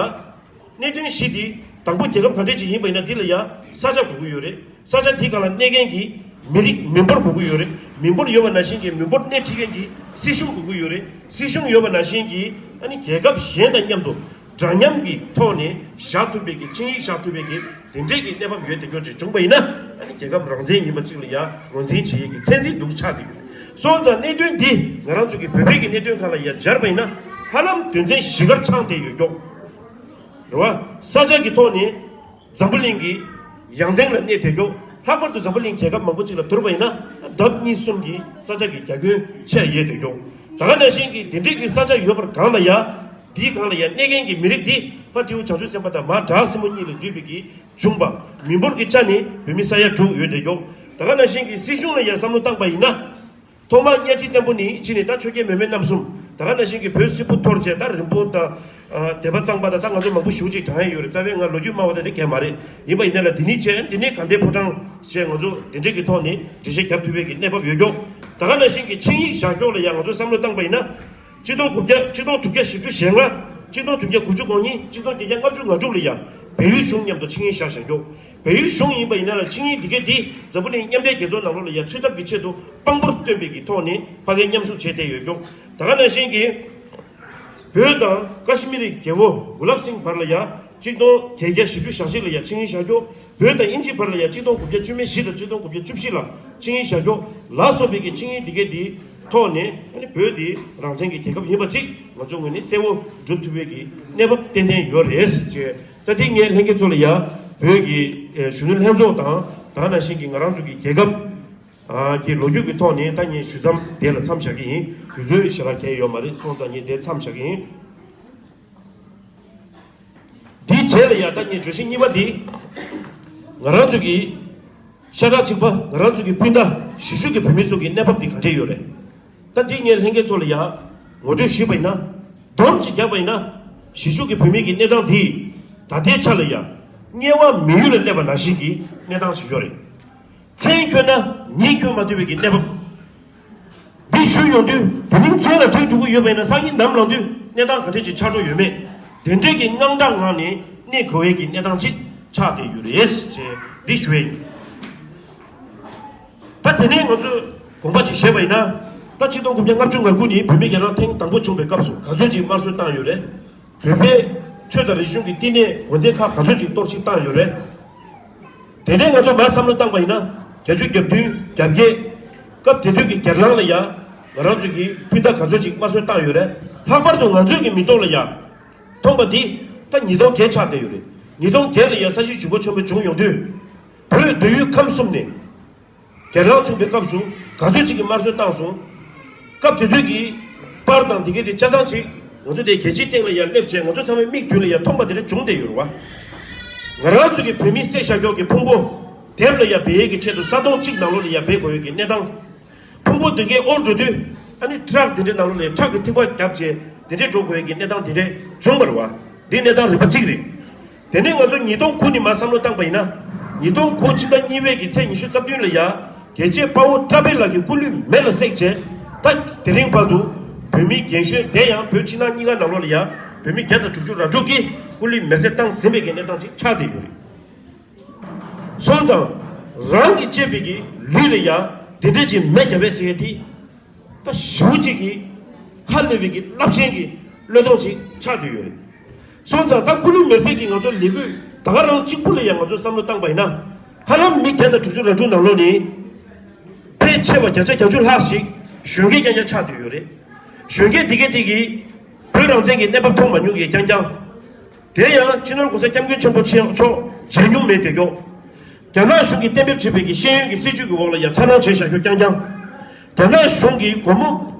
གནད་དོན་བཞི་འདི་དང་པོ་རྒྱལ་ཁབ་ག་འདྲས་ཅིག་ཡིན་པ་ཡིན་ན་འདི་ལ་ཡང་ས་ཆ་དགོས་ཀྱི་ཡོད་རེད། ས་ཆ་འདིའི་སྒང་ལ་གནས་མཁན་གྱི་མི་རིགས་མི་འབོར་དགོས་ཀྱི་ཡོད་རེད། མི་འབོར་ཡོད་པ་ནང་བཞིན་གྱི་མི་འབོར་སྣེ་ཁྲིད་མཁན་གྱི་སྲིད་གཞུང་དགོས་ཀྱི་ཡོད་རེད། སྲིད་གཞུང་ཡོད་པ་ནང་བཞིན་གྱི་ཨ་ནི་རྒྱལ་ཁབ་གཞན་དང་མཉམ་དུ་འདྲ་མཉམ་གྱི་ཐོག་ནས་བཞག་ཐུབ་པའི་གི་ཆིངས་ཡིག་བཞག་ཐུབ་པའི་གི་དེ་འདྲས་ཀྱི་གནས་བབ་ཡོད་དེ་སྐྱོར་ཅིག་བྱུང་པ་ཡིན་ན་ཨ་ནི་རྒྱལ་ཁབ་རང་བཙན་ཡིན་པ་གཅིག་ལ་ཡང་ངོས་འཛིན་བྱེད་ཡས་ཀྱི་ཚད་འཛིན་འདུག་ཆགས་བསྡད་ཡོད། སོང་ཙང་གནད་དོན་འདི་ང་རང་ཚོ་གི་བོད་པའི་གི་གནད་དོན་ཁག་ལ་ཡང་སྦྱར་བ་ཡིན་ན་ཧ་ལམ་དོན་ཚན་བཞི་ཀར་ཆགས་བསྡད་ཡོད་ཀྱོག་རེད་བ། ས་ཆ་གི་ཐོག་ནས་འཛམ་བུ་གླིང་གི་ཡང་སྟེང་ལ་གནས་བསྡད་ཀྱོག་ལྷག་པར་དུ་འཛམ་བུ་གླིང་རྒྱལ་ཁབ་མང་པོ་ཅིག་ལ་བསྡུར་བ་ཡིན་ན་ལྡབ་གཉིས་གསུམ་གྱི་ས་ཆ་གི་རྒྱ་ཁྱོན་ཆེ་ཡོད་བསྡད་ཀྱོག་ད་ག་ནང་བཞིན་གྱི་དེ་འདྲས་ཀྱི་ས་ཆ་ཡོད་པར་གང་ལ་ཡ་འདིའི་སྒང་ལ་ཡ་གནས་མཁན་གྱི་མི་རིགས་འདི་ཕ་སྤྲེའུ་བྱང་ཆུབ་སེམས་དཔའ་དང་མ་བྲག་སྲིན་མོ་གཉིས་ལས་བཏུས་པའི་གི་བྱུང་བ་མི་འབོར་གྱི་ཆ་ནས་བོད་མི་ས་ཡ་དྲུག་ཡོད་བསྡད་ཀྱོག་ད་ག་ནང་བཞིན་གྱི་སྲིད་གཞུང་ལ་ཡ་བསམ་བློ་བཏང་པ་ཡིན་ན། ཐོག་མར་གཉའ་ཁྲི་བཙན་པོ་ནས་ཕྱིན་ནས་ད་ཆོས་རྒྱལ་མེས་དབོན་རྣམ་གསུམ་ད་ག་ནང་བཞིན་གྱི་བོད་སིལ་བུ་འཐོར་བྱས་ད་རིན་སྤུངས་དང་སྡེ་པ་གཙང་པ་དང་ད་ང་ཚོ་མང་པོ་ཞེ་པོ་ཅིག་བགྲང་ཡས་ཡོད་རེད། རྩ་བའི་ང་ལོ་རྒྱུས་སྨྲ་བ་དེ་འདྲ་གང་ཡང་མ་རེད། ཡིན་པ་ཡིན་ན་ལ་འདི་ནས་བྱས་འདི་ནས་དགའ་ལྡན་ཕོ་བྲང་བྱས་ང་ཚོ་འདི་འདྲས་ཀྱི་ཐོག་ནས་འགྲེལ་བཤད་རྒྱབ་ཐུབ་པའི་གི་གནས་བབ་ཡོད་ཀྱོག་ད་ག་ནང་བཞིན་གྱི་ཆིངས་ཡིག་བཞག་ཀྱོག་ལ་ཡང་ང་ཚོ་བསམ་བློ་བཏང་པ་ཡིན་ན། གཅིག་སྟོང་དགུ་བརྒྱ་གཅིག་སྟོང་དྲུག་བརྒྱ་བཞི་བཅུ་ཞེ་ལྔ། གཅིག་སྟོང་བདུན་བརྒྱ་དགུ་བཅུ་གོ་གཉིས། གཅིག་སྟོང་བདུན་བརྒྱ་ལྔ་བཅུ་ང་དྲུག་ལ་ཡང་བལ་ཡུལ་གཞུང་མཉམ་དུ་ཆིངས་ཡིག་བཞག་བཞག་ཀྱོག་བལ་ཡུལ་གཞུང་ཡིན་པ་ཡིན་ན་ལ་ཆིངས་ཡིག་འདི་གའི་འདི་འཛམ་བུ་གླིང་མཉམ་འབྲེལ་རྒྱལ་ཚོགས་ནང་ལོགས་ལ་ཡང་ཚུད་ཐབས་ཀྱི་ཆེད་དུ་དཔང་པོར་བཏོན་པའི་གི་ཐོག་ནས་ཕ་གིར་མཉམ་ཞུགས་བྱས་བསྡད་ཡོད་ཀྱོག་ད་ག་ནང་བཞིན་གྱི་བོད་དང་ཀ་ཤི་མིར་གྱི་རྒྱལ་པོ་གུ་ལབ་སིང་བར་ལ་ཡང་གཅིག་སྟོང་བརྒྱད་བརྒྱ་བཞི་བཅུ་ཞེ་གཅིག་ལ་ཡང་ཆིངས་ཡིག་བཞག་ཀྱོག་བོད་དང་དབྱིན་ཇི་བར་ལ་ཡང་གཅིག་སྟོང་དགུ་བརྒྱ་བཅུ་མེད་བཞི་དང་གཅིག་སྟོང་དགུ་བརྒྱ་བཅུ་བཞི་ལ་ཆིངས་ཡིག་བཞག་ཀྱོག་ལ་སོགས་པའི་གི་ཆིངས་ཡིག་འདི་གའི་འདི་ཐོག་ནས་ཨ་ནི་བོད་འདི་རང་བཙན་གྱི་རྒྱལ་ཁབ་ཡིན་པ་གཅིག་ང་ཚོ་ངོས་ནས་གསལ་བོ་སྒྲུབ་ཐུབ་པའི་གི་གནས་བབ་ཏན་ཏན་ཡོད་རེད་ཅེས། ད་འདི་ངས་ལྷན་རྒྱས་ཚོ་ལ་ཡང་བོད་ཀྱི་ཨེ་གཞོན་ནུ་ལྷན་ཚོགས་དང་ད་ག་ནང་བཞིན་གྱི་ང་རང་ཚོ་གི་རྒྱལ་ཁབ་ཨ་གི་ལོ་རྒྱུས་ཀྱི་ཐོག་ནས་ད་ངས་ཞུ་མཚམས་དེ་ལ་མཚམས་བཞག་གི་ཡིན། དུས་ཚོད་ཞེ་དྲག་གང་ཡང་ཡོད་མ་རེད། སོང་ཙང་ངས་དེ་མཚམས་བཞག་གི་ཡིན། དེའི་རྗེས་ལ་ཡང་ད་ངས་བརྗོད་གཞི་གཉིས་པ་འདི། ང་རང་ཚོ་གི་ཤ་ཁྲག་གཅིག་པ་ང་རང་ཚོ་གི་སྤུན་ཟླ་གཞིས་བཞུགས་ཀྱི་བོད་མི་ཚོ་གི་གནས་བབ་འདི་ག་འདྲས་ཡོད་རེད། ད་འདི་ངས་ལྷན་རྒྱས་ཚོ་ལ་ཡང་ངོ་སྤྲོད་ཞུས་པ་ཡིན་ན། སྡོམ་གཅིག་བརྒྱབ་པ་ཡིན་ན། གཞིས་བཞུགས་ཀྱི་བོད་མི་གི་གནས་སྟངས་འདི་ད་ལྟའི་ཆ་ལ་ཡང་དམྱལ་བ་མི་ཡུལ་ལ་སླེབས་པ་ནང་བཞིན་གྱི་གནས་སྟངས་ཅིག་ཡོད་རེད། མཚན་འཁྱོལ་ན་ཉིད་འཁྱོལ་མ་ཐུབ་པའི་གི་གནས་བབ། འདི་ཞུས་ཡོང་དུས་དེ་རིང་མཚན་ལ་གྲགས་འགྲོ་གི་ཡོད་པ་ཡིན་ན་སང་ཉིན་ནམ་ལངས་དུས་གནས་སྟངས་ག་འདྲས་ཅིག་ཆགས་འགྲོ་ཡོད་མེད། དེ་འདྲས་ཀྱི་དངངས་སྐྲག་ངང་ནས་གནས་དགོས་པའི་གི་གནས་སྟངས་ཅིག་ཆགས་བསྡད་ཡོད་རེད་ཅེས་འདི་ཞུ་ཡས་ཡིན། ད་དེ་ནས་ང་ཚོས་དགོངས་པ་ཅིག་བཞེས་པ་ཡིན་ན། ད་ཆིག་སྟོང་དགུ་བརྒྱ་ལྔ་བཅུ་ང་དགུ་ནས་བོད་མི་རྒྱལ་རབས་ཐེངས་དང་པོ་བྱུང་བའི་སྐབས་སུ་ག་ཚོད་ཅིག་དམར་གསོད་བཏང་ཡོད་རེད། བོད་པའི་ཆོས་དང་རིག་གཞུང་གི་བསྟི་གནས་དགོན་སྡེ་ཁག་ག་ཚོད་ཅིག་གཏོར་བཤིག་བཏང་ཡོད་རེད། དེ་ནས་ང་ཚོ་མར་བསམ་བློ་བཏང་པ་ཡིན་ན་བརྒྱད་ཅུ་གྱ་བདུན་གྱ་བརྒྱད། སྐབས་དེ་དུས་ཀྱི་སྒེར་ལངས་ལ་ཡང་ང་རང་ཚོ་གི་སྤུན་ཟླ་ག་ཚོད་ཅིག་དམར་གསོད་བཏང་ཡོད་རེད། ལྷག་པར་དུ་ང་ཚོའི་གི་མི་ཐོག་ལ་ཡང་མཐོང་པ་འདི་ད་ཉིས་སྟོང་བརྒྱད་ཆགས་བསྡད་ཡོད་རེད། ཉིས་སྟོང་བརྒྱད་ལ་ཡང་ས་གཞི་བྱུང་པ་ཆེན་པོ་བྱུང་ཡོང་དུས་བོད་འདོད་ཡུལ་ཁམས་གསུམ་ནས། སྒེར་ལངས་བྱུང་པའི་སྐབས་སུ་ག་ཚོད་ཅིག་གིས་དམར་གསོད་བཏང་སོང་། སྐབས་དེ་དུས་ཀྱི་པར་དང་དེ་གའི་དེ་ཆ་ཚང་ཅིག་ང་ཚོ་དེ་རྒྱལ་སྤྱིའི་སྟེང་ལ་ཡར་སླེབས་བྱས་ང་ཚོ་ཚང་མའི་མིག་མདུན་ལ་ཡར་མཐོང་པ་དེ་འདྲ་བྱུང་བསྡད་ཡོད་རེད་བ། ང་རང་ཚོ་གི་བོད་མི་བསད་བཞག་ཀྱོག་གི་ཕུང་པོ་དེབ་ལ་ཡར་སྦས་ཡས་ཀྱི་ཆེད་དུ་ས་དོང་གཅིག་ནང་ལོགས་ལ་ཡར་སྦས་དགོས་ཡས་ཀྱི་གནས་སྟངས། ཕུང་པོ་དེ་གའི་དབོར་འགྲོ་དུས་ཨ་ནི་ཊ་རཀ་དེ་འདྲའི་ནང་ལོགས་ལ་ཡར་ཊ་རཀ་གི་ཐིགས་པ་བརྒྱབ་བྱས་དེ་འདྲའི་འགྲོ་དགོས་ཡས་ཀྱི་གནས་སྟངས་དེ་འདྲ་བྱུང་བ་རེད་བ། འདི་གནས་སྟངས་རིམ་པ་གཅིག་རེད། དེ་ནས་ང་ཚོ་ཉིས་སྟོང་དགུ་ནས་མར་བསམ་བློ་བཏང་པ་ཡིན་ན། ཉིས་སྟོང་དགུ་ཕྱི་ཟླ་གཉིས་པའི་གི་ཚེས་ཉི་ཤུ་རྩ་བདུན་ལ་ཡ། རྒྱལ་གཅེས་དཔའ་བོ་བཀྲ་བྷེ་ལགས་ཀྱི་སྐུ་ལུས་མེ་ལ་བསྲེགས་བྱས། ད་དེ་རིང་བར་དུ་བོད་མི་རྒན་གཞོན་དེ་ཡང་བོད་ཕྱི་ནང་གཉིས་ཀ་ནང་ལོགས་ལ་ཡ། བོད་མི་བརྒྱ་དང་དྲུག་ཅུ་རེ་དྲུག་གིས་སྐུ་ལུས་མེར་སྲེག་བཏང་ཟིན་པའི་གི་གནས་སྟངས་ཅིག་ཆགས་བསྡད་ཡོད་རེད། སོང་ཙང་། རང་གིས་གཅེས་པའི་གི་ལུས་ལ་ཡ། དེ་འདྲས་ཅིག་མེ་བརྒྱབ་པའི་ཟེར་ཡ་དེ། ད་ཞེ་པོ་ཅིག་གིས་ཧ་ལས་པའི་གི་རླབས་ཆེན་གྱི་བློས་གཏོང་ཅིག་ཆགས་བསྡད་ཡོད་རེད། སོང་ཙང་ད་སྐུ་ལུས་མེར་སྲེག་གི་ང་ཚོ་ལས་འགུལ་ད་ག་རང་གཅིག་པུ་ལ་ཡང་ང་ཚོ་བསམ་བློ་བཏང་པ་ཡིན་ན། ཧ་ལམ་མི་བརྒྱ་དང་དྲུག་ཅུ་རེ་དྲུག་ནང་ལོགས་ནས་ཕལ་ཆེ་བ་བརྒྱ་ཆ་བརྒྱད་ཅུ་ལྷག་ཞིག་གཞོན་སྐྱེས་རྐྱང་རྐྱང་ཆགས་བསྡད་ཡོད་རེད། གཞོན་སྐྱེས་འདི་གས་འདི་གིས་བོད་རང་བཙན་གྱི་གནས་བབ་མཐོང་མ་མྱོང་མཁན་རྐྱང་རྐྱང་། དེ་ཡང་སྤྱི་ནོར་༸གོང་ས་༸སྐྱབས་མགོན་ཆེན་པོ་མཆོག་མཇལ་མྱོང་མེད་བསྡད་ཀྱོག་རྒྱ་ནག་གཞུང་གིས་གཏན་འབེབས་བྱས་པའི་གི་ཤེས་ཡོན་གྱི་སྲིད་ཇུས་ཀྱི་འོག་ལ་ཡང་ཚ་གྲང་བྱས་བཞག་རྒྱུ་རྐྱང་རྐྱང་། རྒྱ་ནག་གཞུང་གིས་སྒོར་མོ་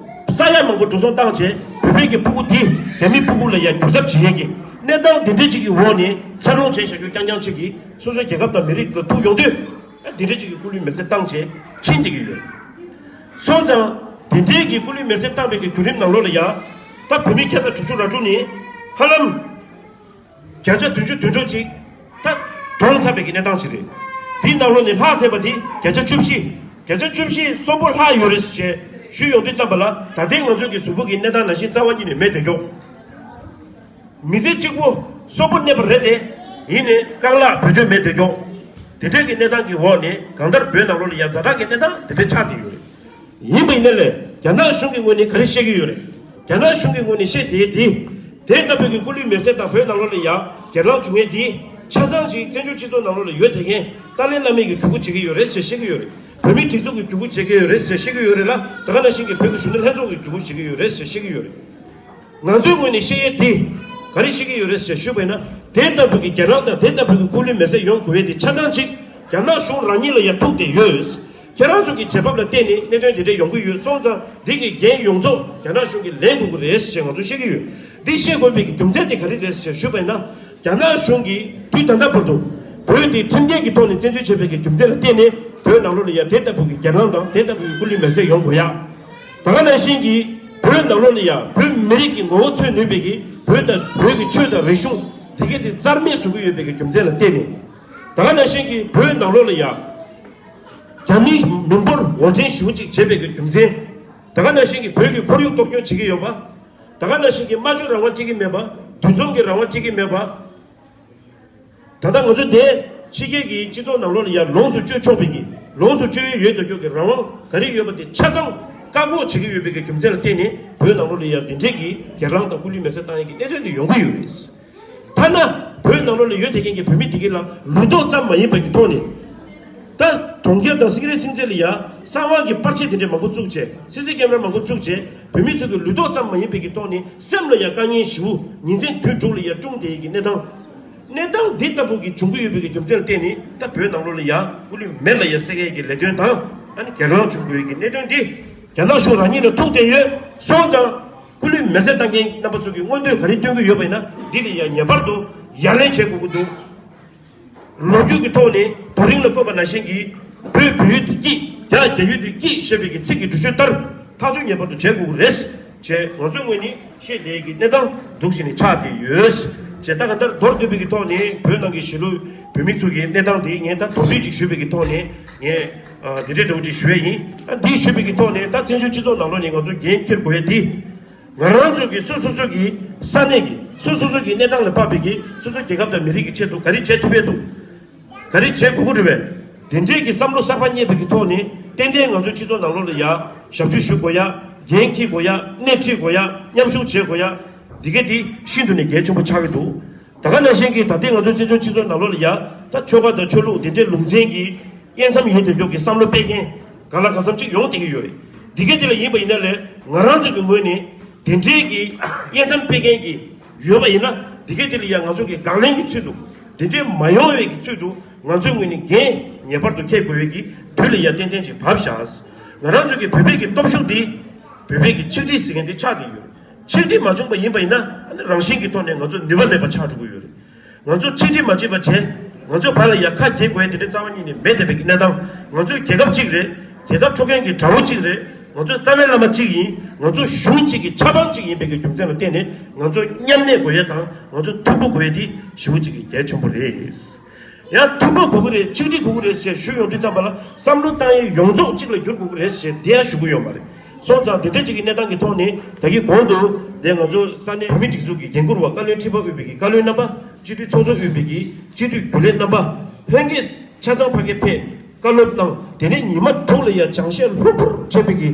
ས་ཡ་མང་པོ་འགྲོ་སོང་བཏང་བྱས་བོད་པའི་གི་ཕྲུ་གུ་འདི་རྒྱ་མིའི་ཕྲུ་གུ་ལ་ཡང་བསྒྱུར་ཐབས་བྱེད་ཡས་ཀྱི་གནས་སྟངས་འདི་འདྲའི་ཅིག་གི་འོག་ནས་ཚ་གྲང་བྱས་བཞག་རྒྱུ་རྐྱང་རྐྱང་ཅིག་གིས་སོ་སོའི་རྒྱལ་ཁབ་དང་མི་རིགས་ལ་ཐུག་ཡོང་དུས། ཨ་འདི་འདྲ་ཅིག་གི་སྐུ་ལུས་མེར་སྲེག་བཏང་བྱས་ཕྱིན་བསྡད་ཀྱི་ཡོད། སོང་ཙང་དེ་འདྲའི་གི་སྐུ་ལུས་མེར་སྲེག་བཏང་བའི་གི་བརྒྱུད་རིམ་ནང་ལོགས་ལ་ཡང་ད་བོད་མི་ཁྱབ་བསྒྲགས་དྲུག་ཅུ་རེ་དྲུག་ནི་ཧ་ལམ་བརྒྱ་ཆ་བདུན་ཅུ་དོན་དྲུག་ཅིག་ད་གྲོངས་ཚར་བའི་གི་གནས་སྟངས་ཅིག་རེད། དེའི་ནང་ལོགས་ནས་ལྷག་ཐེབས་པ་དེ་བརྒྱ་ཆ་བཅུ་བཞི། བརྒྱ་ཆ་བཅུ་བཞི་གསོན་པོ་ལྷག་ཡོད་རེད་ཅེས་ཞུས་ཡོང་དུས་ཙམ་པ་ལ་ད་ལྟའི་ང་ཚོའི་གི་གཟུགས་པོ་གི་གནས་སྟངས་ནང་བཞིན་རྩ་བ་ཉིད་ནས་མེད་བསྡད་ཀྱོག་མི་ཚེ་གཅིག་པོ་གསོན་པོ་གནས་པ་རེད་དེ། ཡིན་ནའི་རྐང་ལག་བེད་སྤྱོད་མེད་བསྡད་ཀྱོག་དེ་འདྲའི་གི་གནས་སྟངས་ཀྱི་འོག་ནས་གང་ལྟར་བོད་ནང་ལོགས་ལ་ཡང་ཛ་དྲག་གི་གནས་སྟངས་དེ་འདྲ་ཆགས་བསྡད་ཡོད་རེད། ཡིན་པ་ཡིན་ན་ལས་རྒྱ་ནག་གཞུང་གི་ངོས་ནས་ག་རེ་བཤད་ཀྱི་ཡོད་རེད། རྒྱ་ནག་གཞུང་གི་ངོས་ནས་བཤད་དེ་དེ། དེ་ལྟ་བུའི་གི་སྐུ་ལུས་མེར་སྲེག་དང་བོད་ནང་ལོགས་ལ་ཡང་སྒེར་ལངས་བྱུང་མཁན་དེ་ཆ་ཚང་ཅིག་བཙན་བྱོལ་སྤྱི་ཚོགས་ནང་ལོགས་ལ་ཡོད་བསྡད་མཁན་ཏཱ་ལའི་བླ་མས་གི་བརྒྱུད་སྐུར་བྱེད་ཀྱི་ཡོད་རེད་ཟེར་བཤད་ཀྱི་ཡོད་རེད། བོད་མིའི་སྒྲིག་འཛུགས་ཀྱི་བརྒྱུད་སྐུར་བྱེད་ཀྱི་ཡོད་རེད་ཟེར་བཤད་ཀྱི་ཡོད་རེད་ལ། ད་ག་ནང་བཞིན་གྱི་བོད་ཀྱི་གཞོན་ནུ་ལྷན་ཚོགས་ཀྱི་བརྒྱུད་སྐུར་བྱེད་ཀྱི་ཡོད་རེད་ཟེར་བཤད་ཀྱི་ཡོད་རེད། ང་ཚོའི་ངོས་ནས་བཤད་ཡས་དེ་ག་རེ་བཤད་ཀྱི་ཡོད་རེད་ཟེར་ཞུས་པ་ཡིན་ན། དེ་ལྟ་བུ་གི་སྒེར་ལངས་དང་དེ་ལྟ་བུ་གི་སྐུ་ལུས་མེར་སྲེག་ཡོང་དགོས་ཡས་དེ་ཆ་ཚང་གཅིག་རྒྱ་ནག་གཞུང་རང་ཉིད་ལ་ཡང་ཐུག་བསྡད་ཡོད། ཁྱེད་རང་ཚོ་གི་བྱེད་བབ་ལ་བརྟེན་ནས་གནད་དོན་དེ་འདྲ་ཡོང་གི་ཡོད་སོང་ཙང་། འདི་གི་འགན་ཡོངས་རྫོགས་རྒྱ་ནག་གཞུང་གིས་ལེན་དགོས་ཀྱི་རེད་ཞེས་ང་ཚོ་བཤད་ཀྱི་ཡོད། འདི་བཤད་དགོས་པའི་གི་རྒྱུ་མཚན་དེ་ག་རེ་རེད་ཞེས་ཞུས་པ་ཡིན་ན། རྒྱ་ནག་གཞུང་གིས་དུས་ད་ལྟ་བར་དུ་བོད་འདི་ཁྲིམས་འགལ་གྱི་ཐོག་ནས་བཙན་འཛུལ་བྱས་པའི་གི་རྒྱུ་མཚན་ལ་བརྟེན་ནས་བོད་ནང་ལོགས་ལ་ཡང་དེ་ལྟ་བུ་གི་སྒེར་ལངས་དང་དེ་ལྟ་བུ་གི་སྐུ་ལུས་མེར་སྲེག་ཡོང་དགོས་ཡ། ད་ག་ནང་བཞིན་གྱི་བོད་ནང་ལོགས་ལ་ཡང་བོད་མི་རིགས་ཀྱི་ངོ་བོ་མཚོན་ནུས་པའི་གི་བོད་དང་བོད་ཀྱི་ཆོས་དང་རིག་གཞུང་དེ་གས་དེ་རྩ་མེད་བཟོ་གི་ཡོད་པའི་གི་རྒྱུ་མཚན་ལ་བརྟེན་ནས། ད་ག་ནང་བཞིན་གྱི་བོད་ནང་ལོགས་ལ་ཡང་རྒྱ་མིའི་མི་འབོར་འོར་འདྲེན་ཞེ་པོ་ཅིག་བྱས་པའི་གི་རྒྱུ་མཚན། ད་ག་ནང་བཞིན་གྱི་བོད་ཀྱི་ཁོར་ཡུག་གཏོར་སྐྱོན་བྱེད་ཀྱི་ཡོད་པ། ད་ག་ནང་བཞིན་གྱི་སྨྲ་བརྗོད་རང་དབང་སྤྲད་ཀྱི་མེད་པ། འདུ་འཛོམས་ཀྱི་རང་དབང་སྤྲད་ཀྱི་མེད་པ། ད་ལྟ་ང་ཚོ་དེ་ཕྱི་རྒྱལ་གྱི་སྤྱི་ཚོགས་ནང་ལོགས་ལ་ཡང་ལོངས་སུ་སྤྱོད་ཆོག་པའི་གི་ལོངས་སུ་སྤྱོད་ཡས་ཡོད་དོ་ཅོག་གི་རང་དབང་ག་རེ་ཡོད་པ་དེ་ཆ་ཚང་བཀག་འགོག་བྱེད་ཀྱི་ཡོད་པའི་གི་རྒྱུ་མཚན་ལ་བརྟེན་ནས་བོད་ནང་ལོགས་ལ་ཡང་དེ་འདྲས་ཀྱི་སྒེར་ལངས་དང་སྐུ་ལུས་མེར་སྲེག་བཏང་ཡས་ཀྱི་གནད་དོན་དེ་ཡོང་གི་ཡོད་རེད། ཐ་ན་བོད་ནང་ལོགས་ལ་ཡོད་བསྡད་མཁན་གྱི་བོད་མི་དེ་གི་ལ་ལུས་ཐོག་ཙམ་མ་ཡིན་པ་གི་ཐོག་ནས། ད་གྲོང་ཁྱེར་དང་སེང་གེ་རི་སེམས་རྩེ་ལ་ཡ་གསང་བ་གི་པར་ཆས་དེ་འདྲས་མང་པོ་བཙུགས་བྱས། སི་སི་ཀེམ་ར་མང་པོ་བཙུགས་བྱས། བོད་མི་ཚོ་གི་ལུས་ཐོག་ཙམ་མ་ཡིན་པའི་གི་ཐོག་ནས་སེམས་ལ་ཡ་དཀའ་ངལ་ཞེ་པོ་ཉིན་མཚན་དུས་དྲུག་ལ་ཡ་སྲུང་བསྡད་ཡས་ཀྱི་གནས་སྟངས། གནས་སྟངས་འདི་ལྟ་བུ་གི་འབྱུང་གི་ཡོད་པའི་གི་རྒྱུ་མཚན་ལ་བརྟེན་ནས་ད་བོད་ནང་ལོགས་ལ་ཡ་སྐུ་ལུས་མེར་ལ་ཡ་བསྲེག་ཡས་ཀྱི་ལས་དོན་དང་། ཨ་ནི་སྒེར་ལངས་བྱུང་དགོས་ཡས་ཀྱི་གནད་དོན་འདི་རྒྱ་ནག་གཞུང་རང་ཉིད་ལ་ཐུག་བསྡད་ཡོད་སོང་ཙང་། སྐུ་ལུས་མེར་སྲེག་བཏང་མཁན་རྣམ་པ་ཚོ་གིས་མངོན་འདོད་ག་རེ་སྟོན་གྱི་ཡོད་པ་ཡིན་ན། འདི་ལ་ཡང་ངེས་པར་དུ་ཡ་ལན་བྱེད་དགོས་ཀྱི་འདུག་ལོ་རྒྱུས་ཀྱི་ཐོག་ནས་རྡོ་རིང་ལ་བརྐོས་པ་ནང་བཞིན་གྱི། བོད་བོད་ཡུལ་དུ་སྐྱིད། རྒྱ་རྒྱ་ཡུལ་དུ་སྐྱིད་ཞེས་པའི་གི་ཚིག་གི་འགྲེལ་བརྗོད་ལྟར། ཐག་གཅོད་ངེས་པར་དུ་བྱེད་དགོས་ཀྱི་རེད། ཅེས་ང་ཚོའི་ངོས་ནས་བཤད་བསྡད་ཀྱི་གནས་སྟངས་འདུག་ཞིག་ནས་ཆགས་བསྡད་ཡོད། ཅེས་ད་ག་ལྟར་མདོར་བསྡུས་པའི་གི་ཐོག་ནས་བོད་ནང་གི་གཞིས་ལུས་བོད་མི་ཚོ་གི་གནས་སྟངས་དེ་ངས་ད་དོགས་འདྲི་ཅིག་ཞུས་པའི་གི་ཐོག་ནས་ངས་ཨ་འདི་འདྲའི་འདྲ་བོ་ཅིག་ཞུ་ཡས་ཡིན། ཨ་འདི་ཞུས་པའི་གི་ཐོག་ནས་ད་བཙན་བྱོལ་སྤྱི་ཚོགས་ནང་ལོགས་ནས་ང་ཚོ་འགན་འཁྱེར་དགོས་ཡས་དེ། ང་རང་ཚོ་གི་སོ་སོ་སོ་གི་ས་གནས་ཀྱི་སོ་སོ་སོ་གི་གནས་སྟངས་ལ་དཔག་པའི་གི་སོ་སོ་རྒྱལ་ཁབ་དང་མི་རིགས་ཀྱི་ཆེད་དུ་ག་རེ་བྱེད་ཐུབ་ཡས་འདུག་ག་རེ་བྱེད་དགོས་ཀྱི་རེད་པས། དེ་འདྲའི་གི་བསམ་བློ་གསར་པ་རྙེད་པའི་གི་ཐོག་ནས་ཏན་ཏན་ང་ཚོའི་སྤྱི་ཚོགས་ནང་ལོགས་ལ་ཡ་ཞབས་ཕྱི་ཞུ་དགོས་ཡ། འགན་འཁྱེར་དགོས་ཡ། སྣེ་ཁྲིད་དགོས་ཡ། མཉམ་ཞུགས་བྱེད་དགོས་ཡ། འདི་གས་དེ་ཤིན་ཏུ་ནས་གལ་ཆེན་པོ་ཆགས་ཀྱི་འདུག་ད་ག་ནང་བཞིན་གྱི་ད་ལྟའི་ང་ཚོའི་བཙན་བྱོལ་སྤྱི་ཚོགས་ནང་ལོགས་ལ་ཡ་ད་ཆོལ་ཁ་དང་ཆོས་ལུགས་དེ་འདྲའི་ལུང་ཚན་གྱི་དབྱེ་མཚམས་ཡོད་དེ་མགྱོགས་ཀྱི་བསམ་བློ་སྤེལ་མཁན་གང་ལ་གང་འཚམ་ཅིག་ཡོང་བསྡད་ཀྱི་ཡོད་རེད། འདི་གས་དེ་ལ་ཡིན་པ་ཡིན་ན་ལས་ང་རང་ཚོ་གི་ངོས་ནས་དེ་འདྲའི་གི་དབྱེ་མཚམས་སྤེལ་མཁན་གྱི་ཡོད་པ་ཡིན་ན་འདི་གས་དེ་ལ་ཡང་ང་ཚོ་གི་དགག་ལན་གྱི་ཚུལ་དུ་དེ་འདྲའི་མ་ཡོང་བའི་གི་ཚུལ་དུ་ང་ཚོའི་ངོས་ནས་འགན་ངེས་པར་དུ་འཁྱེར་དགོས་པའི་གི་དུས་ལ་ཡ་ཏན་ཏན་ཅིག་བབས་བཞག་ང་རང་ཚོ་གི་བོད་པའི་གི་སྟོབས་ཤུགས་འདི་བོད་པའི་གི་ཆིག་སྒྲིལ་ཟེར་མཁན་འདི་ཆགས་བསྡད་ཡོད། ཆིག་སྒྲིལ་མ་བྱུང་པ་ཡིན་པ་ཡིན་ན་ཨ་ནི་རང་བཞིན་གྱི་ཐོག་ནས་ང་ཚོ་ནུས་པ་མེད་པ་ཆགས་འགྲོ་གི་ཡོད་རེད། ང་ཚོ་ཆིག་སྒྲིལ་མ་བྱེད་པ་བྱས། ང་ཚོ་བར་ལ་ཡ་ཁ་གྱེས་དགོས་ཡ་དེ་འདྲ་རྩ་བ་ཉིད་ནས་མེད་བསྡད་པའི་གནས་སྟངས། ང་ཚོའི་རྒྱལ་ཁབ་གཅིག་རེད། རྒྱལ་ཁབ་འཕྲོག་མཁན་གྱི་དགྲ་བོ་གཅིག་རེད། ང་ཚོ་རྩ་བའི་བླ་མ་གཅིག་ཡིན། ང་ཚོ་གཞུང་གཅིག་གི་ཆབ་འབངས་གཅིག་ཡིན་པའི་གི་རྒྱུ་མཚན་ལ་བརྟེན་ནས་ང་ཚོ་མཉམ་གནས་དགོས་ཡ་དང་ང་ཚོ་མཐུན་པོ་དགོས་ཡ་དེ་ཞེ་པོ་གཅིག་གི་གལ་ཆེན་པོ་རེད། ཡང་མཐུན་པོ་དགོས་ཀྱི་རེད། ཆིག་སྒྲིལ་དགོས་ཀྱི་རེད་ཞེས་ཞུ་ཡོང་དུས་ཙམ་པ་ལ་བསམ་བློ་བཏང་ཡས་ཡོངས་རྫོགས་གཅིག་ལ་འགྱུར་དགོས་ཀྱི་རེད་ཞེས་དེ་ཡང་ཞུ་གི་ཡོད་མ་རེད། སོང་ཙང་དེ་འདྲ་གཅིག་གི་གནས་སྟངས་ཀྱི་ཐོག་ནས་ད་གིན་གོང་དུ་དེ་ང་ཚོ་ས་གནས་བོད་མིའི་སྒྲིག་འཛུགས་ཀྱི་འགན་འཁུར་བ་བཀའ་བློན་ཁྲི་པ་དབུས་པའི་གི་བཀའ་བློན་རྣམ་པ། སྤྱི་འཐུས་ཚོགས་གཙོ་དབུས་པའི་གི་སྤྱི་འཐུས་རྒྱུན་ལས་རྣམ་པ། ལྷན་རྒྱས་ཆ་ཚང་ཕ་གིར་ཕེབས་བཀའ་སློབ་གནང་། དེ་ནས་ཉི་མ་དྲུག་ལ་ཡང་སྦྱང་བཤད་ལྷུག་པོར་བྱས་པའི་གི་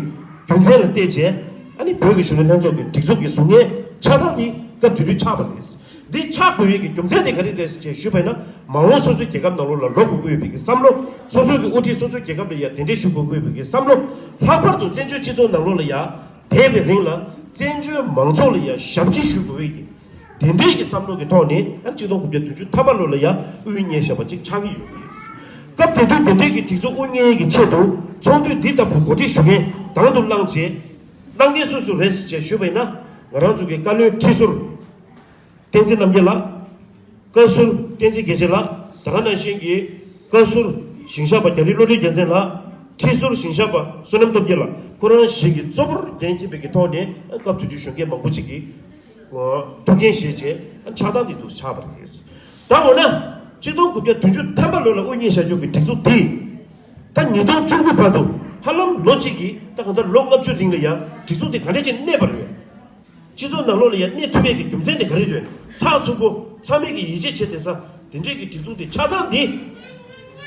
རྒྱུ་མཚན་ལ་བལྟས་རྗེས་ཨ་ནི་བོད་ཀྱི་གཞོན་ནུ་ལྷན་ཚོགས་ཀྱི་སྒྲིག་འཛུགས་ཀྱི་ཟུར་ཉན་ཆ་ཚང་དེ་སྐབས་དེ་དུས་ཆགས་པ་རེད། འདི་ཆགས་དགོས་ཡས་ཀྱི་རྒྱུ་མཚན་དེ་ག་རེ་རེད་ཅེས་ཞུས་པ་ཡིན་ན། མ་འོངས་སོ་སོའི་རྒྱལ་ཁབ་ནང་ལོགས་ལ་ལོག་དགོས་ཀྱི་ཡོད་པའི་གི་བསམ་བློ། སོ་སོའི་གི་དབུ་ཁྲིད་སོ་སོའི་རྒྱལ་ཁབ་ལ་ཡ་དེ་འདྲས་ཞུ་དགོས་ཀྱི་ཡོད་པའི་གི་བསམ་བློ། ལྷག་པར་དུ་བཙན་བྱོལ་སྤྱི་ཚོགས་ནང་ལོགས་ལ་ཡ་འདས་པའི་རིང་ལ་བཙན་བྱོལ་མང་ཚོགས་ལ་ཡ་ཞབས་ཕྱི་ཞུ་དགོས་ཀྱི་དེ་འདྲས་ཀྱི་བསམ་བློ་གི་ཐོག་ནས་ཨ་གཅིག་སྟོང་དགུ་བརྒྱ་བདུན་ཅུ་ཐམ་པ་ལོ་ལ་ཡ་དབུ་བརྙེས་བཞག་པ་ཅིག་ཆགས་ཀྱི་ཡོད་པ་རེད། སྐབས་དེ་དུས་དེ་འབྲེལ་གྱི་སྒྲིག་འཛུགས་དབུ་བརྙེས་ཀྱི་ཆེད་དུ་ཚོགས་འདུ་འདི་ལྟ་བུ་གོ་སྒྲིག་ཞུ་མཁན་དང་དུ་བླངས་རྗེས། གནང་མཁན་སུ་སུ་རེད་ཅེས་ཞུས་པ་ཡིན་ན། ང་རང་ཚོ་གི་བཀའ་བློན་ཁྲི་ཟུར་བསྟན་འཛིན་རྣམ་རྒྱལ་ལགས། བཀའ་ཟུར་བསྟན་འཛིན་རྒྱལ་མཚན་ལགས། ད་ག་ནང་བཞིན་གྱི་བཀའ་ཟུར་ཞིང་ཤག་པ་རྒྱ་རི་བློ་གྲོས་རྒྱལ་མཚན་ལགས། ཁྲི་ཟུར་ཞིང་ཤག་པ་བསོད་ནམས་སྟོབས་རྒྱལ་ལགས། ཁོ་རང་ཞིག་གིས་གཙོ་བོར་འགན་འཁྱེར་བའི་གི་ཐོག་ནས་སྐབས་དེ་དུས་གཞོན་སྐྱེས་མང་པོ་ཅིག་གིས་ཐུགས་འགན་བཞེས་བྱས་ཆགས་སྡང་འདི་དུ་ཆགས་པ་རེད། ད་འོ་ན་ཆིག་སྟོང་དགུ་བརྒྱ་བདུན་ཅུ་ཐམ་པ་ལོ་ལ་དབུ་བརྙེས་བཞག་རྒྱུ་གི་སྒྲིག་འཛུགས་འདི། ད་ཉིས་སྟོང་བཅུ་དགུ་བར་དུ་ཧ་ལམ་ལོ་གཅིག་གིས་ད་གང་ལྟར་ལོ་ལྔ་བཅུ་རིང་ལ་ཡང་སྒྲིག་འཛུགས་འདི་ག་འདྲ་ཅིག་གནས་པ་རེད། སྤྱི་ཚོགས་ནང་ལོགས་ལ་ཡང་གནས་ཐུབ་པའི་གི་རྒྱུ་མཚན་དེ་ག་རེ་རེད། ཚགས་ཚུད་པོ་ཚང་མས་ཀྱི་ཡིད་ཆེས་བྱེད་བསྡད་ས་དེ་འདྲའི་གི་སྒྲིག་འཛུགས་དེ་ཆགས་སྟངས་འདི།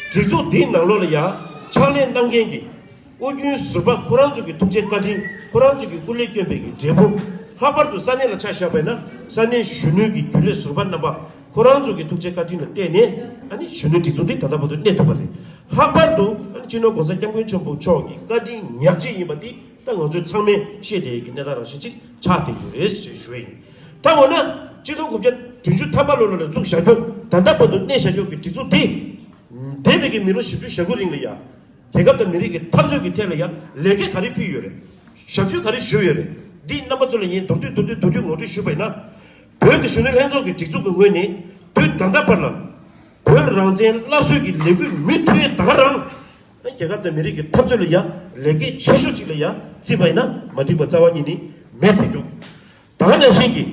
སྒྲིག་འཛུགས་འདིའི་ནང་ལོགས་ལ་ཡང་ཕྱག་ལས་གནང་མཁན་གྱི་དབུ་རྒྱུན་ཟུར་པ་ཁོ་རང་ཚོ་གི་ཐུགས་རྗེ་བཀའ་དྲིན། ཁོ་རང་ཚོ་གི་སྐུ་ལས་བསྐྱོན་པའི་གི་འབྲས་བུ། ལྷག་པར་དུ་ས་གནས་ལ་ཆ་བཞག་པ་ཡིན་ན་ས་གནས་གཞོན་ནུའི་གི་རྒྱུན་ལས་ཟུར་པ་རྣམ་པ་ཁོ་རང་ཚོ་གི་ཐུགས་རྗེ་བཀའ་དྲིན་ལ་བརྟེན་ནས་ཨ་ནི་གཞོན་ནུའི་སྒྲིག་འཛུགས་འདི་ད་ལྟ་བར་དུ་གནས་ཐུབ་པ་རེད། ལྷག་པར་དུ་ཨ་ནི་སྤྱི་ནོར་༸གོང་ས་༸སྐྱབས་མགོན་ཆེན་པོ་མཆོག་གི་བཀའ་དྲིན་ཉག་གཅིག་ཡིན་པ་འདི། ད་ང་ཚོས་ཚང་མས་ཤེས་བསྡད་ཡོད་ཀྱི་གནས་སྟངས་རང་བཞིན་ཅིག་ཆགས་བསྡད་ཡོད་རེད་ཅེས་ཞུ་ཡ་ཡིན། ད་འོ་ན་ཆིག་སྟོང་དགུ་བརྒྱ་བདུན་ཅུ་ཐམ་པ་ལོ་ལ་བཙུགས་བཞག་རྒྱུ་ད་ལྟ་བར་དུ་གནས་བཞག་རྒྱུ་གི་སྒྲིག་འཛུགས་དེ། འདས་པའི་གི་མི་ལོ་བཞི་བཅུ་ཞེ་དགུ་རིང་ལ་ཡ། རྒྱལ་ཁབ་དང་མི་རིགས་ཀྱི་འཐབ་རྩོད་ཀྱི་ཐད་ལ་ཡ་ལེགས་སྐྱེས་ག་རེ་ཕུལ་ཡོད་རེད། ཞབས་ཞུ་ག་རེ་ཞུས་ཡོད་རེད། འདི་རྣམ་པ་ཚོ་ལ་ངས་མདོར་བསྡུས་མདོར་བསྡུས་མདོར་བསྡུས་ངོ་སྤྲོད་ཞུས་པ་ཡིན་ན། བོད་ཀྱི་གཞོན་ནུ་ལྷན་ཚོགས་ཀྱི་སྒྲིག་འཛུགས་ཀྱི་ངོས་ནས་དུས་ད་ལྟ་བར་ལ། བོད་རང་བཙན་སླར་གསོའི་གི་ལས་འགུལ་མུ་མཐུད་ད་ག་རང་། རྒྱལ་ཁབ་དང་མི་རིགས་ཀྱི་འཐབ་རྩོད་ལ་ཡང་ལེགས་སྐྱེས་ཆེ་ཤོས་ཅིག་ལ་ཡང་བརྩིས་པ་ཡིན་ན་མ་འགྲིག་པ་རྩ་བ་ཉིད་ནས་མེད་དེ་འདུག་ད་ག་ནང་བཞིན་གྱི་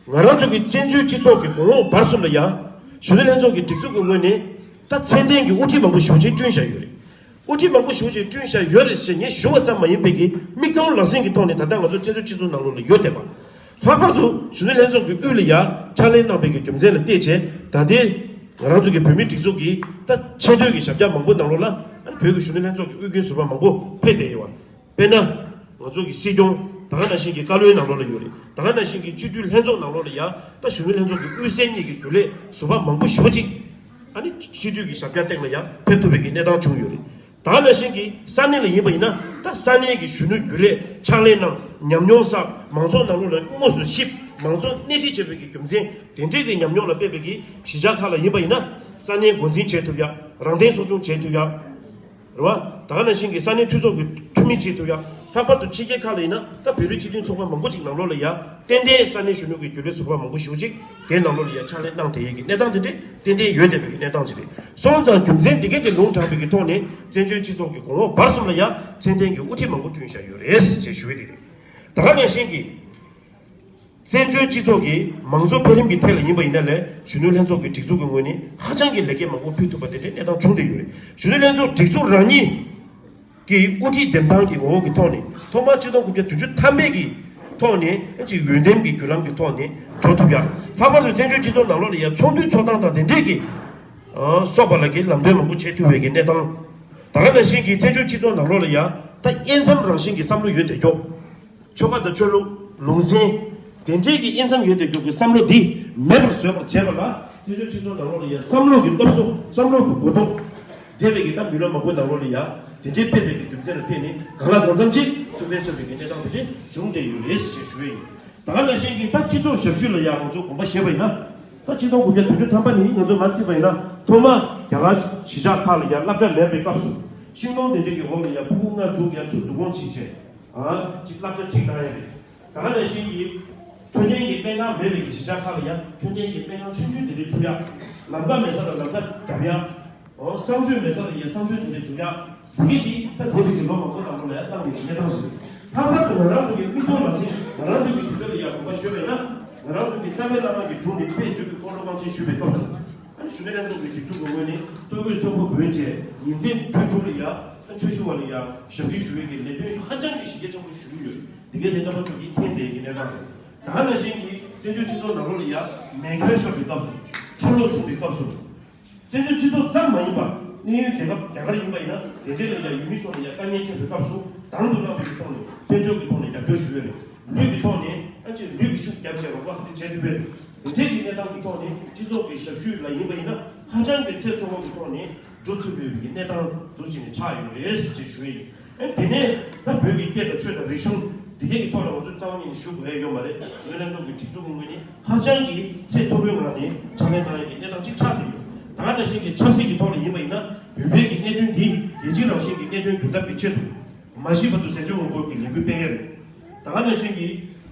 ང་རང་ཚོ་གི་བཙན་བྱོལ་སྤྱི་ཚོགས་ཀྱི་གོང་འོག་བར་གསུམ་ལ་ཡང་གཞོན་ནུ་ལྷན་ཚོགས་ཀྱི་སྒྲིག་འཛུགས་ཀྱི་ངོས་ནས་ད་ཚད་ལྡན་གྱི་དབུ་ཁྲིད་མང་པོ་ཞེ་པོ་ཅིག་བསྐྲུན་བཞག་ཡོད་རེད། དབུ་ཁྲིད་མང་པོ་ཞེ་པོ་ཅིག་བསྐྲུན་བཞག་ཡོད་རེད་ཟེར་ངས་ཞུ་བ་ཙམ་མ་ཡིན་པའི་གི་མིག་མཐོང་ལག་ཟིན་གྱི་ཐོག་ནས་ད་ལྟ་ང་ཚོ་བཙན་བྱོལ་སྤྱི་ཚོགས་ནང་ལོགས་ལ་ཡོད་བསྡད་པ། ལྷག་པར་དུ་གཞོན་ནུ་ལྷན་ཚོགས་ཀྱི་དབུས་ལ་ཡང་ཕྱག་ལས་གནང་བའི་གི་རྒྱུ་མཚན་ལ་བལྟས་བྱས་ད་ལྟའི་ང་རང་ཚོ་གི་བོད་མིའི་སྒྲིག་འཛུགས་ཀྱི་ད་ཆེས་མཐོའི་གི་ཞབས་བཀྱག་མང་པོ་ནང་ལོགས་ལ་བོད་ཀྱི་གཞོན་ནུ་ལྷན་ཚོགས་ཀྱི་དབུས་རྒྱུན་ཟུར་པ་མང་པོ་ཕེབས་བསྡད་ཡོད་པ། དཔེར་ན། ང་ཚོ་གི་སྲིད་སྐྱོང་ད་ག་ནང་བཞིན་གྱི་བཀའ་བློན་ནང་ལོགས་ལ་ཡོད་རེད། ད་ག་ནང་བཞིན་གྱི་སྤྱི་འཐུས་ལྷན་ཚོགས་ནང་ལོགས་ལ་ཡང་ད་གཞོན་ནུ་ལྷན་ཚོགས་ཀྱི་དབུས་སའི་གཉིས་ཀྱི་རྒྱུན་ལས་ཟུར་པ་མང་པོ་ཞེ་པོ་ཅིག་ཨ་ནི་སྤྱི་འཐུས་ཀྱི་ཞབས་བཀྱག་སྟེང་ལ་ཡང་ཕེབས་ཐུབ་པའི་གི་གནས་སྟངས་བྱུང་ཡོད་རེད། ད་ག་ནང་བཞིན་གྱི་ས་གནས་ལ་ཡིན་པ་ཡིན་ན་ད་ས་གནས་ཀྱི་གཞོན་ནུ་རྒྱུན་ལས་ཕྱག་ལས་གནང་ཉམས་མྱོང་བསགས་མང་ཚོགས་ནང་ལོགས་ལ་དངོས་སུ་གཤིབ་མང་ཚོགས་སྣེ་ཁྲིད་བྱེད་པའི་གི་རྒྱུ་མཚན་དེ་འདྲའི་གི་ཉམས་མྱོང་ལ་དཔག་པའི་གི་གཞིས་ཆགས་ཁག་ལ་ཡིན་པ་ཡིན་ན་ས་གནས་འགོ་འཛིན་བྱེད་ཐུབ་ཡ་རང་བརྟེན་ཚོགས་ཆུང་བྱེད་ཐུབ་ཡ། རེད་བ། ད་ག་ནང་བཞིན་གྱི་ས་གནས་འཐུས་ཚོགས་ཀྱི་འཐུས་མི་བྱེད་ཐུབ་ཡ། ལྷག་པར་དུ་ཕྱི་རྒྱལ་ཁག་ལ་ཡིན་ན་ད་བོད་རིགས་སྤྱི་མཐུན་ཚོགས་པ་མང་པོ་ཅིག་ནང་ལོགས་ལ་ཡ་ཏན་ཏན་ས་གནས་གཞོན་ནུ་གི་རྒྱུན་ལས་ཟུར་པ་མང་པོ་ཞེ་པོ་ཅིག་དེའི་ནང་ལོགས་ལ་ཡ་ཕྱག་ལས་གནང་བསྡད་ཡས་ཀྱི་གནས་སྟངས་དེ་འདྲས་ཏན་ཏན་ཡོད་བསྡད་པའི་གནས་སྟངས་ཅིག་རེད། སོང་ཙང་རྒྱུ་མཚན་འདི་གས་དེ་ལུང་དྲངས་པའི་གི་ཐོག་ནས་བཙན་བྱོལ་སྤྱི་ཚོགས་ཀྱི་གོང་འོག་བར་གསུམ་ལ་ཡ་ཚད་ལྡན་གྱི་དབུ་ཁྲིད་མང་པོ་བསྐྲུན་བཞག་ཡོད་རེད་ཅེས་ཞུ་ཡས་དེ་རེད། ད་ག་ནང་བཞིན་གྱི། བཙན་བྱོལ་སྤྱི་ཚོགས་ཀྱི་མང་གཙོ་འཕེལ་རིམ་གྱི་ཐད་ལ་ཡིན་པ་ཡིན་ན་ལས་གཞོན་ནུ་ལྷན་ཚོགས་ཀྱི་སྒྲིག་འཛུགས་ཀྱི་ངོས་ནས་ཧ་ཅང་གི་ལེགས་སྐྱེས་མང་པོ་ཕུལ་ཐུབ་པ་དེ་འདྲའི་གནས་སྟངས་བྱུང་བསྡད་ཡོད་རེད། གཞོན་ནུ་ལྷན་ཚོགས་སྒྲིག་འཛུགས་རང་ཉིད་ཀྱི་དབུ་ཁྲིད་འདེམས་སྟངས་ཀྱི་ངོ་བོ་གི་ཐོག་ནས་ཐོག་མར་ཆིག་སྟོང་དགུ་བརྒྱ་བདུན་ཅུ་ཐམ་པའི་གི་ཐོག་ནས་ཅིག་འོས་འདེམས་ཀྱི་བརྒྱུད་ལམ་གྱི་ཐོག་ནས་འགྲོ་ཐུབ་ཡ། ལྷག་པར་དུ་བཙན་བྱོལ་སྤྱི་ཚོགས་ནང་ལོགས་ལ་ཡ་ཚོགས་འདུའི་འཚོགས་སྟངས་དང་དེ་འབྲེལ་གྱི་སོགས་པ་ལ་གི་ལམ་སྟོན་མང་པོ་བྱེད་ཐུབ་པའི་གི་གནས་སྟངས། ད་ག་ནང་བཞིན་གྱི་བཙན་བྱོལ་སྤྱི་ཚོགས་ནང་ལོགས་ལ་ཡ་ད་དབྱེ་མཚམས་རང་བཞིན་གྱི་བསམ་བློ་ཡོད་བསྡད་རྒྱུ། ཆོལ་ཁ་དང་ཆོས་ལུགས་ལུང་ཚན། དེ་འདྲའི་གི་དབྱེ་མཚམས་ཡོད་བསྡད་རྒྱུ་གི་བསམ་བློ་འདི་མེད་པར་བཟོས་པར་བྱས་པ་ལ་བཙན་བྱོལ་སྤྱི་ཚོགས་ནང་ལོགས་ལ་ཡ་བསམ་བློ་གི་སློབ་གསོ་བསམ་བློ་གི་གོ་རྟོགས་འདས་པའི་གི་ད་མི་ལོ་མང་པོའི་ནང་ལོགས་ལ་ཡ་དེ་འདྲའི་སྤེལ་བའི་གི་རྒྱུ་མཚན་ལ་བརྟེན་ནས་གང་ལ་གང་འཚམ་ཅིག་ཐུགས་ཕན་གསོས་པའི་གི་གནས་སྟངས་དེ་འདྲའི་བྱུང་བསྡད་ཡོད་རེད་ཞེས་ཞུ་བ་ཡིན། ད་ག་ནང་བཞིན་གྱི་ད་སྤྱི་ཚོགས་ཞབས་ཞུ་ལ་ཡ་ང་ཚོ་དགོངས་པ་བཞེས་པ་ཡིན་ན། ད་ཆིག་སྟོང་དགུ་བརྒྱ་བདུན་ཅུ་ཐམ་པ་ནས་ང་ཚོ་མར་བརྩིས་པ་ཡིན་ན་ཐོག་མར་རྒྱ་གར་གཞིས་ཆགས་ཁག་ལ་ཡ་སློབ་གྲྭ་མེད་པའི་སྐབས་སུ་ཤིང་སྡོང་དེ་འདྲའི་གི་འོག་ལ་ཡ་ཕྲུ་གུ་ལྔ་དྲུག་ཡ་ཚུར་བསྡུ་སྐོང་བྱེད་བྱས། ཨ། ཅིག་བསླབ་བྱ་ཁྲིད་གནང་ཡ་རེད། ད་ག་ནང་བཞིན་གྱི་འཕྲོད་བསྟེན་གྱི་སྨན་ཁང་མེད་པའི་གི་གཞིས་ཆགས་ཁག་ལ་ཡང་འཕྲོད་བསྟེན་གྱི་སྨན་ཁང་ཆུང་ཆུང་དེ་འདྲ་ཚུགས་ཡ། ལམ་ཁ་མེད་ས་ལ་ལམ་ཁ་བརྒྱབ་ཡ། ཨོ། གསང་སྤྱོད་མེད་ས་ལ་ཡང་གསང་སྤྱོད་དེ་འདྲ་ཚུགས་ཡ། དེ་གས་དེ་ད་འདས་པའི་གི་ལོ་མང་པོ་ནང་ལོགས་ལ་ཡང་བཏང་བའི་གནས་སྟངས་ཤིག་རེད། ལྷག་པར་དུ་ང་རང་ཚོ་གི་དབུལ་ཕོངས་ལག་ཟིན་ང་རང་ཚོ་གི་དུས་ཚོད་ལ་ཡང་དགོངས་པ་ཞུས་པས་ན། ང་རང་ཚོ་གི་རྩ་བའི་བླ་མ་གི་དྲུང་ནས་དཔལ་དུས་ཀྱི་འཁོར་ལོ་དབང་ཆེན་ཞུས་པའི་སྐབས་སུ། ཨ་ནི་གཞོན་ནུ་ལྷན་ཚོགས་ཀྱི་སྒྲིག་འཛུགས་ཀྱི་ངོས་ནས་ལྟོ་གོས་གསོན་པོ་བགོས་བྱས་ཉིན་མཚན་དུས་དྲུག་ལ་ཡ་ཆོས་ཞུ་བ་ལ་ཡ་ཞབས་ཕྱི་ཞུ་བའི་གི་ལས་དོན་ཧ་ཅང་གི་གཞི་རྒྱ་ཆེན་པོ་ཞུ་གི་ཡོད། དེ་གའི་དེ་རྣམ་པ་ཚོ་གིས་མཁྱེན་བསྡད་ཀྱི་གནས་སྟངས་རེད། ད་ག་ནང་བཞིན་གྱི་བཙན་བྱོལ་སྤྱི་ཚོགས་ནང་ལོགས་ལ་ཡ་མེ་འཁྱོལ་ཤོར་བའི་སྐབས་སུ་ཆུ་ལོག་བྱུང་བའི་སྐབས་སུ། བཙན་བྱོལ་སྤྱི་ཚོགས་ཙམ་མ་ཡིན་པ་གནས་ཡུལ་རྒྱལ་ཁབ་རྒྱ་གར་ཡིན་པ་ཡིན་ན་དེ་འདྲའི་ལ་ཡ་ཡུལ་མི་ཚོ་ལ་ཡ་དཀའ་ངལ་འཕྲད་པའི་སྐབས་སུ་དང་དུ་བླངས་པའི་ཐོག་ནས་དཔལ་འབྱོར་གྱི་ཐོག་ནས་རྒྱབ་སྐྱོར་ཞུ་ཡ་རེད། ལུས་ཀྱི་ཐོག་ནས་ཨ་ཅེ་ལུས་ཀྱི་ཤུགས་རྒྱབ་བྱས་རོགས་པ་དེ་བྱས་ཐུབ་པས། དེ་འདྲའི་གི་གནས་སྟངས་ཀྱི་ཐོག་ནས་སྤྱི་ཚོགས་ཀྱི་ཞབས་ཞུ་ལ་ཡིན་པ་ཡིན་ན་ཧ་ཅང་གི་ཚད་མཐོ་བོ་གི་ཐོག་ནས་འགྲོ་ཐུབ་ཡོད་པའི་གི་གནས་སྟངས་འདུག་བྱས་ནས་ཆགས་ཡོད་རེད་ཅེས་ཞུ་ཡི། ཨ་དེ་ནས་ད་བོད་ཀྱི་སྐད་དང་ཆོས་དང་རིག་གཞུང་འདི་གའི་གི་ཐོག་ལ་ང་ཚོས་རྩ་བ་ཉིད་ནས་ཞུ་དགོས་ཡ་ཡོད་མ་རེད། གཞོན་ནུ་ལྷན་ཚོགས་ཀྱི་སྒྲིག་འཛུགས་ཀྱི་ངོས་ནས་ཧ་ཅང་གི་ཚད་མཐོ་བོའི་ངང་ནས་ཕྱག་ལས་གནང་ཡ་གི་གནས་སྟངས་ཅིག་ཆགས་བསྡད་ཡོད། ད་ག་ནང་བཞིན་གྱི་ཆབ་སྲིད་ཀྱི་ཐོག་ལ་ཡིན་པ་ཡིན་ན་བོད་པའི་གི་གནད་དོན་འདི་རྒྱལ་སྤྱི་རང་བཞིན་གྱི་གནད་དོན་སྒྲུབ་ཐབས་ཀྱི་ཆེད་དུ་མ་ཤི་བར་དུ་ཟས་བཅད་སྔོན་འགོག་གི་ལས་འགུལ་སྤེལ་ཡ་རེད། ད་ག་ནང་བཞིན་གྱི་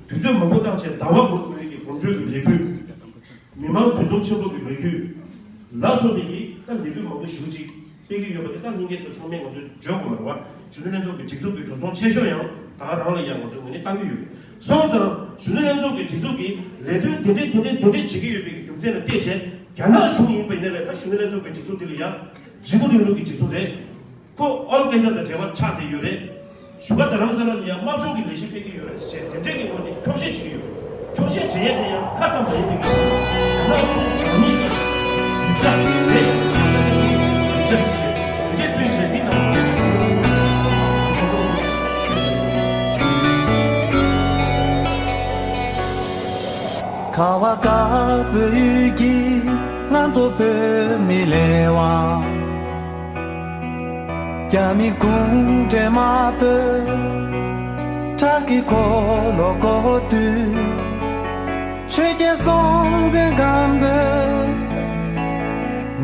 དུས་ཚོད་མང་པོ་བཏང་བྱས་ཟླ་བ་འགོར་དགོས་ཀྱི་གོམ་བགྲོད་ཀྱི་ལས་འགུལ། མི་མང་འདུ་འཛོམས་ཆེན་པོ་གི་ལས་འགུལ་ལ་སོགས་པའི་གི་ད་ལས་འགུལ་མང་པོ་ཞེ་པོ་ཅིག་སྤེལ་གྱི་ཡོད་པ་དེ་ད་ལྷན་རྒྱས་ཚོ་ཚང་མས་ང་ཚོས་བརྗོད་དགོས་མ་རེད་བ། གཞོན་ནུ་ལྷན་ཚོགས་ཀྱི་སྒྲིག་འཛུགས་ཀྱི་འགྲོ་སོང་ཆེ་ཤོས་ཡང་ད་ག་རང་ལ་ཡང་ང་ཚོས་ངོས་ནས་བཏང་གི་ཡོད། སོང་ཙང་གཞོན་ནུ་ལྷན་ཚོགས་ཀྱི་སྒྲིག་འཛུགས་ཀྱིས་ལས་དོན་དེ་འདྲས་དེ་འདྲས་དེ་འདྲས་བྱེད་ཀྱི་ཡོད་པའི་གི་རྒྱུ་མཚན་ལ་བལྟས་བྱས་རྒྱ་ནག་གཞུང་ཡིན་པ་ཡིན་ན་རེད། ད་གཞོན་ནུ་ལྷན་ཚོགས་ཀྱི་སྒྲིག་འཛུགས་དེ་ལ་ཡང་འཇིགས་སྐུལ་རིང་ལུགས་ཀྱི་སྒྲིག་འཛུགས་རེད། ཁོ་ཨོལ་ཀེ་ཌ་དང་འབྲེལ་བ་ཆགས་བསྡད་ཡོད་རེད། བཞུགས་སྒར་རྡ་རམ་ས་ལ་ལ་ཡང་དམག་སྦྱོང་གི་ལས་གཞི་སྤེལ་གྱི་ཡོད་རེད་ཟེར་དེ་འདྲས་ཀྱི་ངོས་ནས་འཁྱོག་བཤད་བྱེད་ཀྱི་ཡོད། འཁྱོག་བཤད་བྱེད་ཡས་དེ་ཡང་ཁ་ཙམ་མ་ཡིན་པའི་གི་རྒྱ་ནག་གཞུང་རང་ཉིད་ཀྱི་ཡིག་ཆ་རེད། ཡིག་ཆ་ཟེར་དེ་འདྲས་བཏོན་བྱས་འདི་ནང་ལ་བསྡད་པའི་གཞུང་ཁ་བ་དཀར་པོའི་ཡུལ་གྱི་ང་ཚོ་བོད་མི་ལས་དབང་། རྒྱ་མི་གུང་ཁྲན་དམར་པོས་ཁྲག་གི་འཁོར་ལོ་བསྐོར་དུས། ཆོས་རྒྱལ་སྲོང་བཙན་སྒམ་པོས་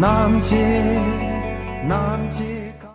རྣམ་ཤེས་རྣམ་ཤེས།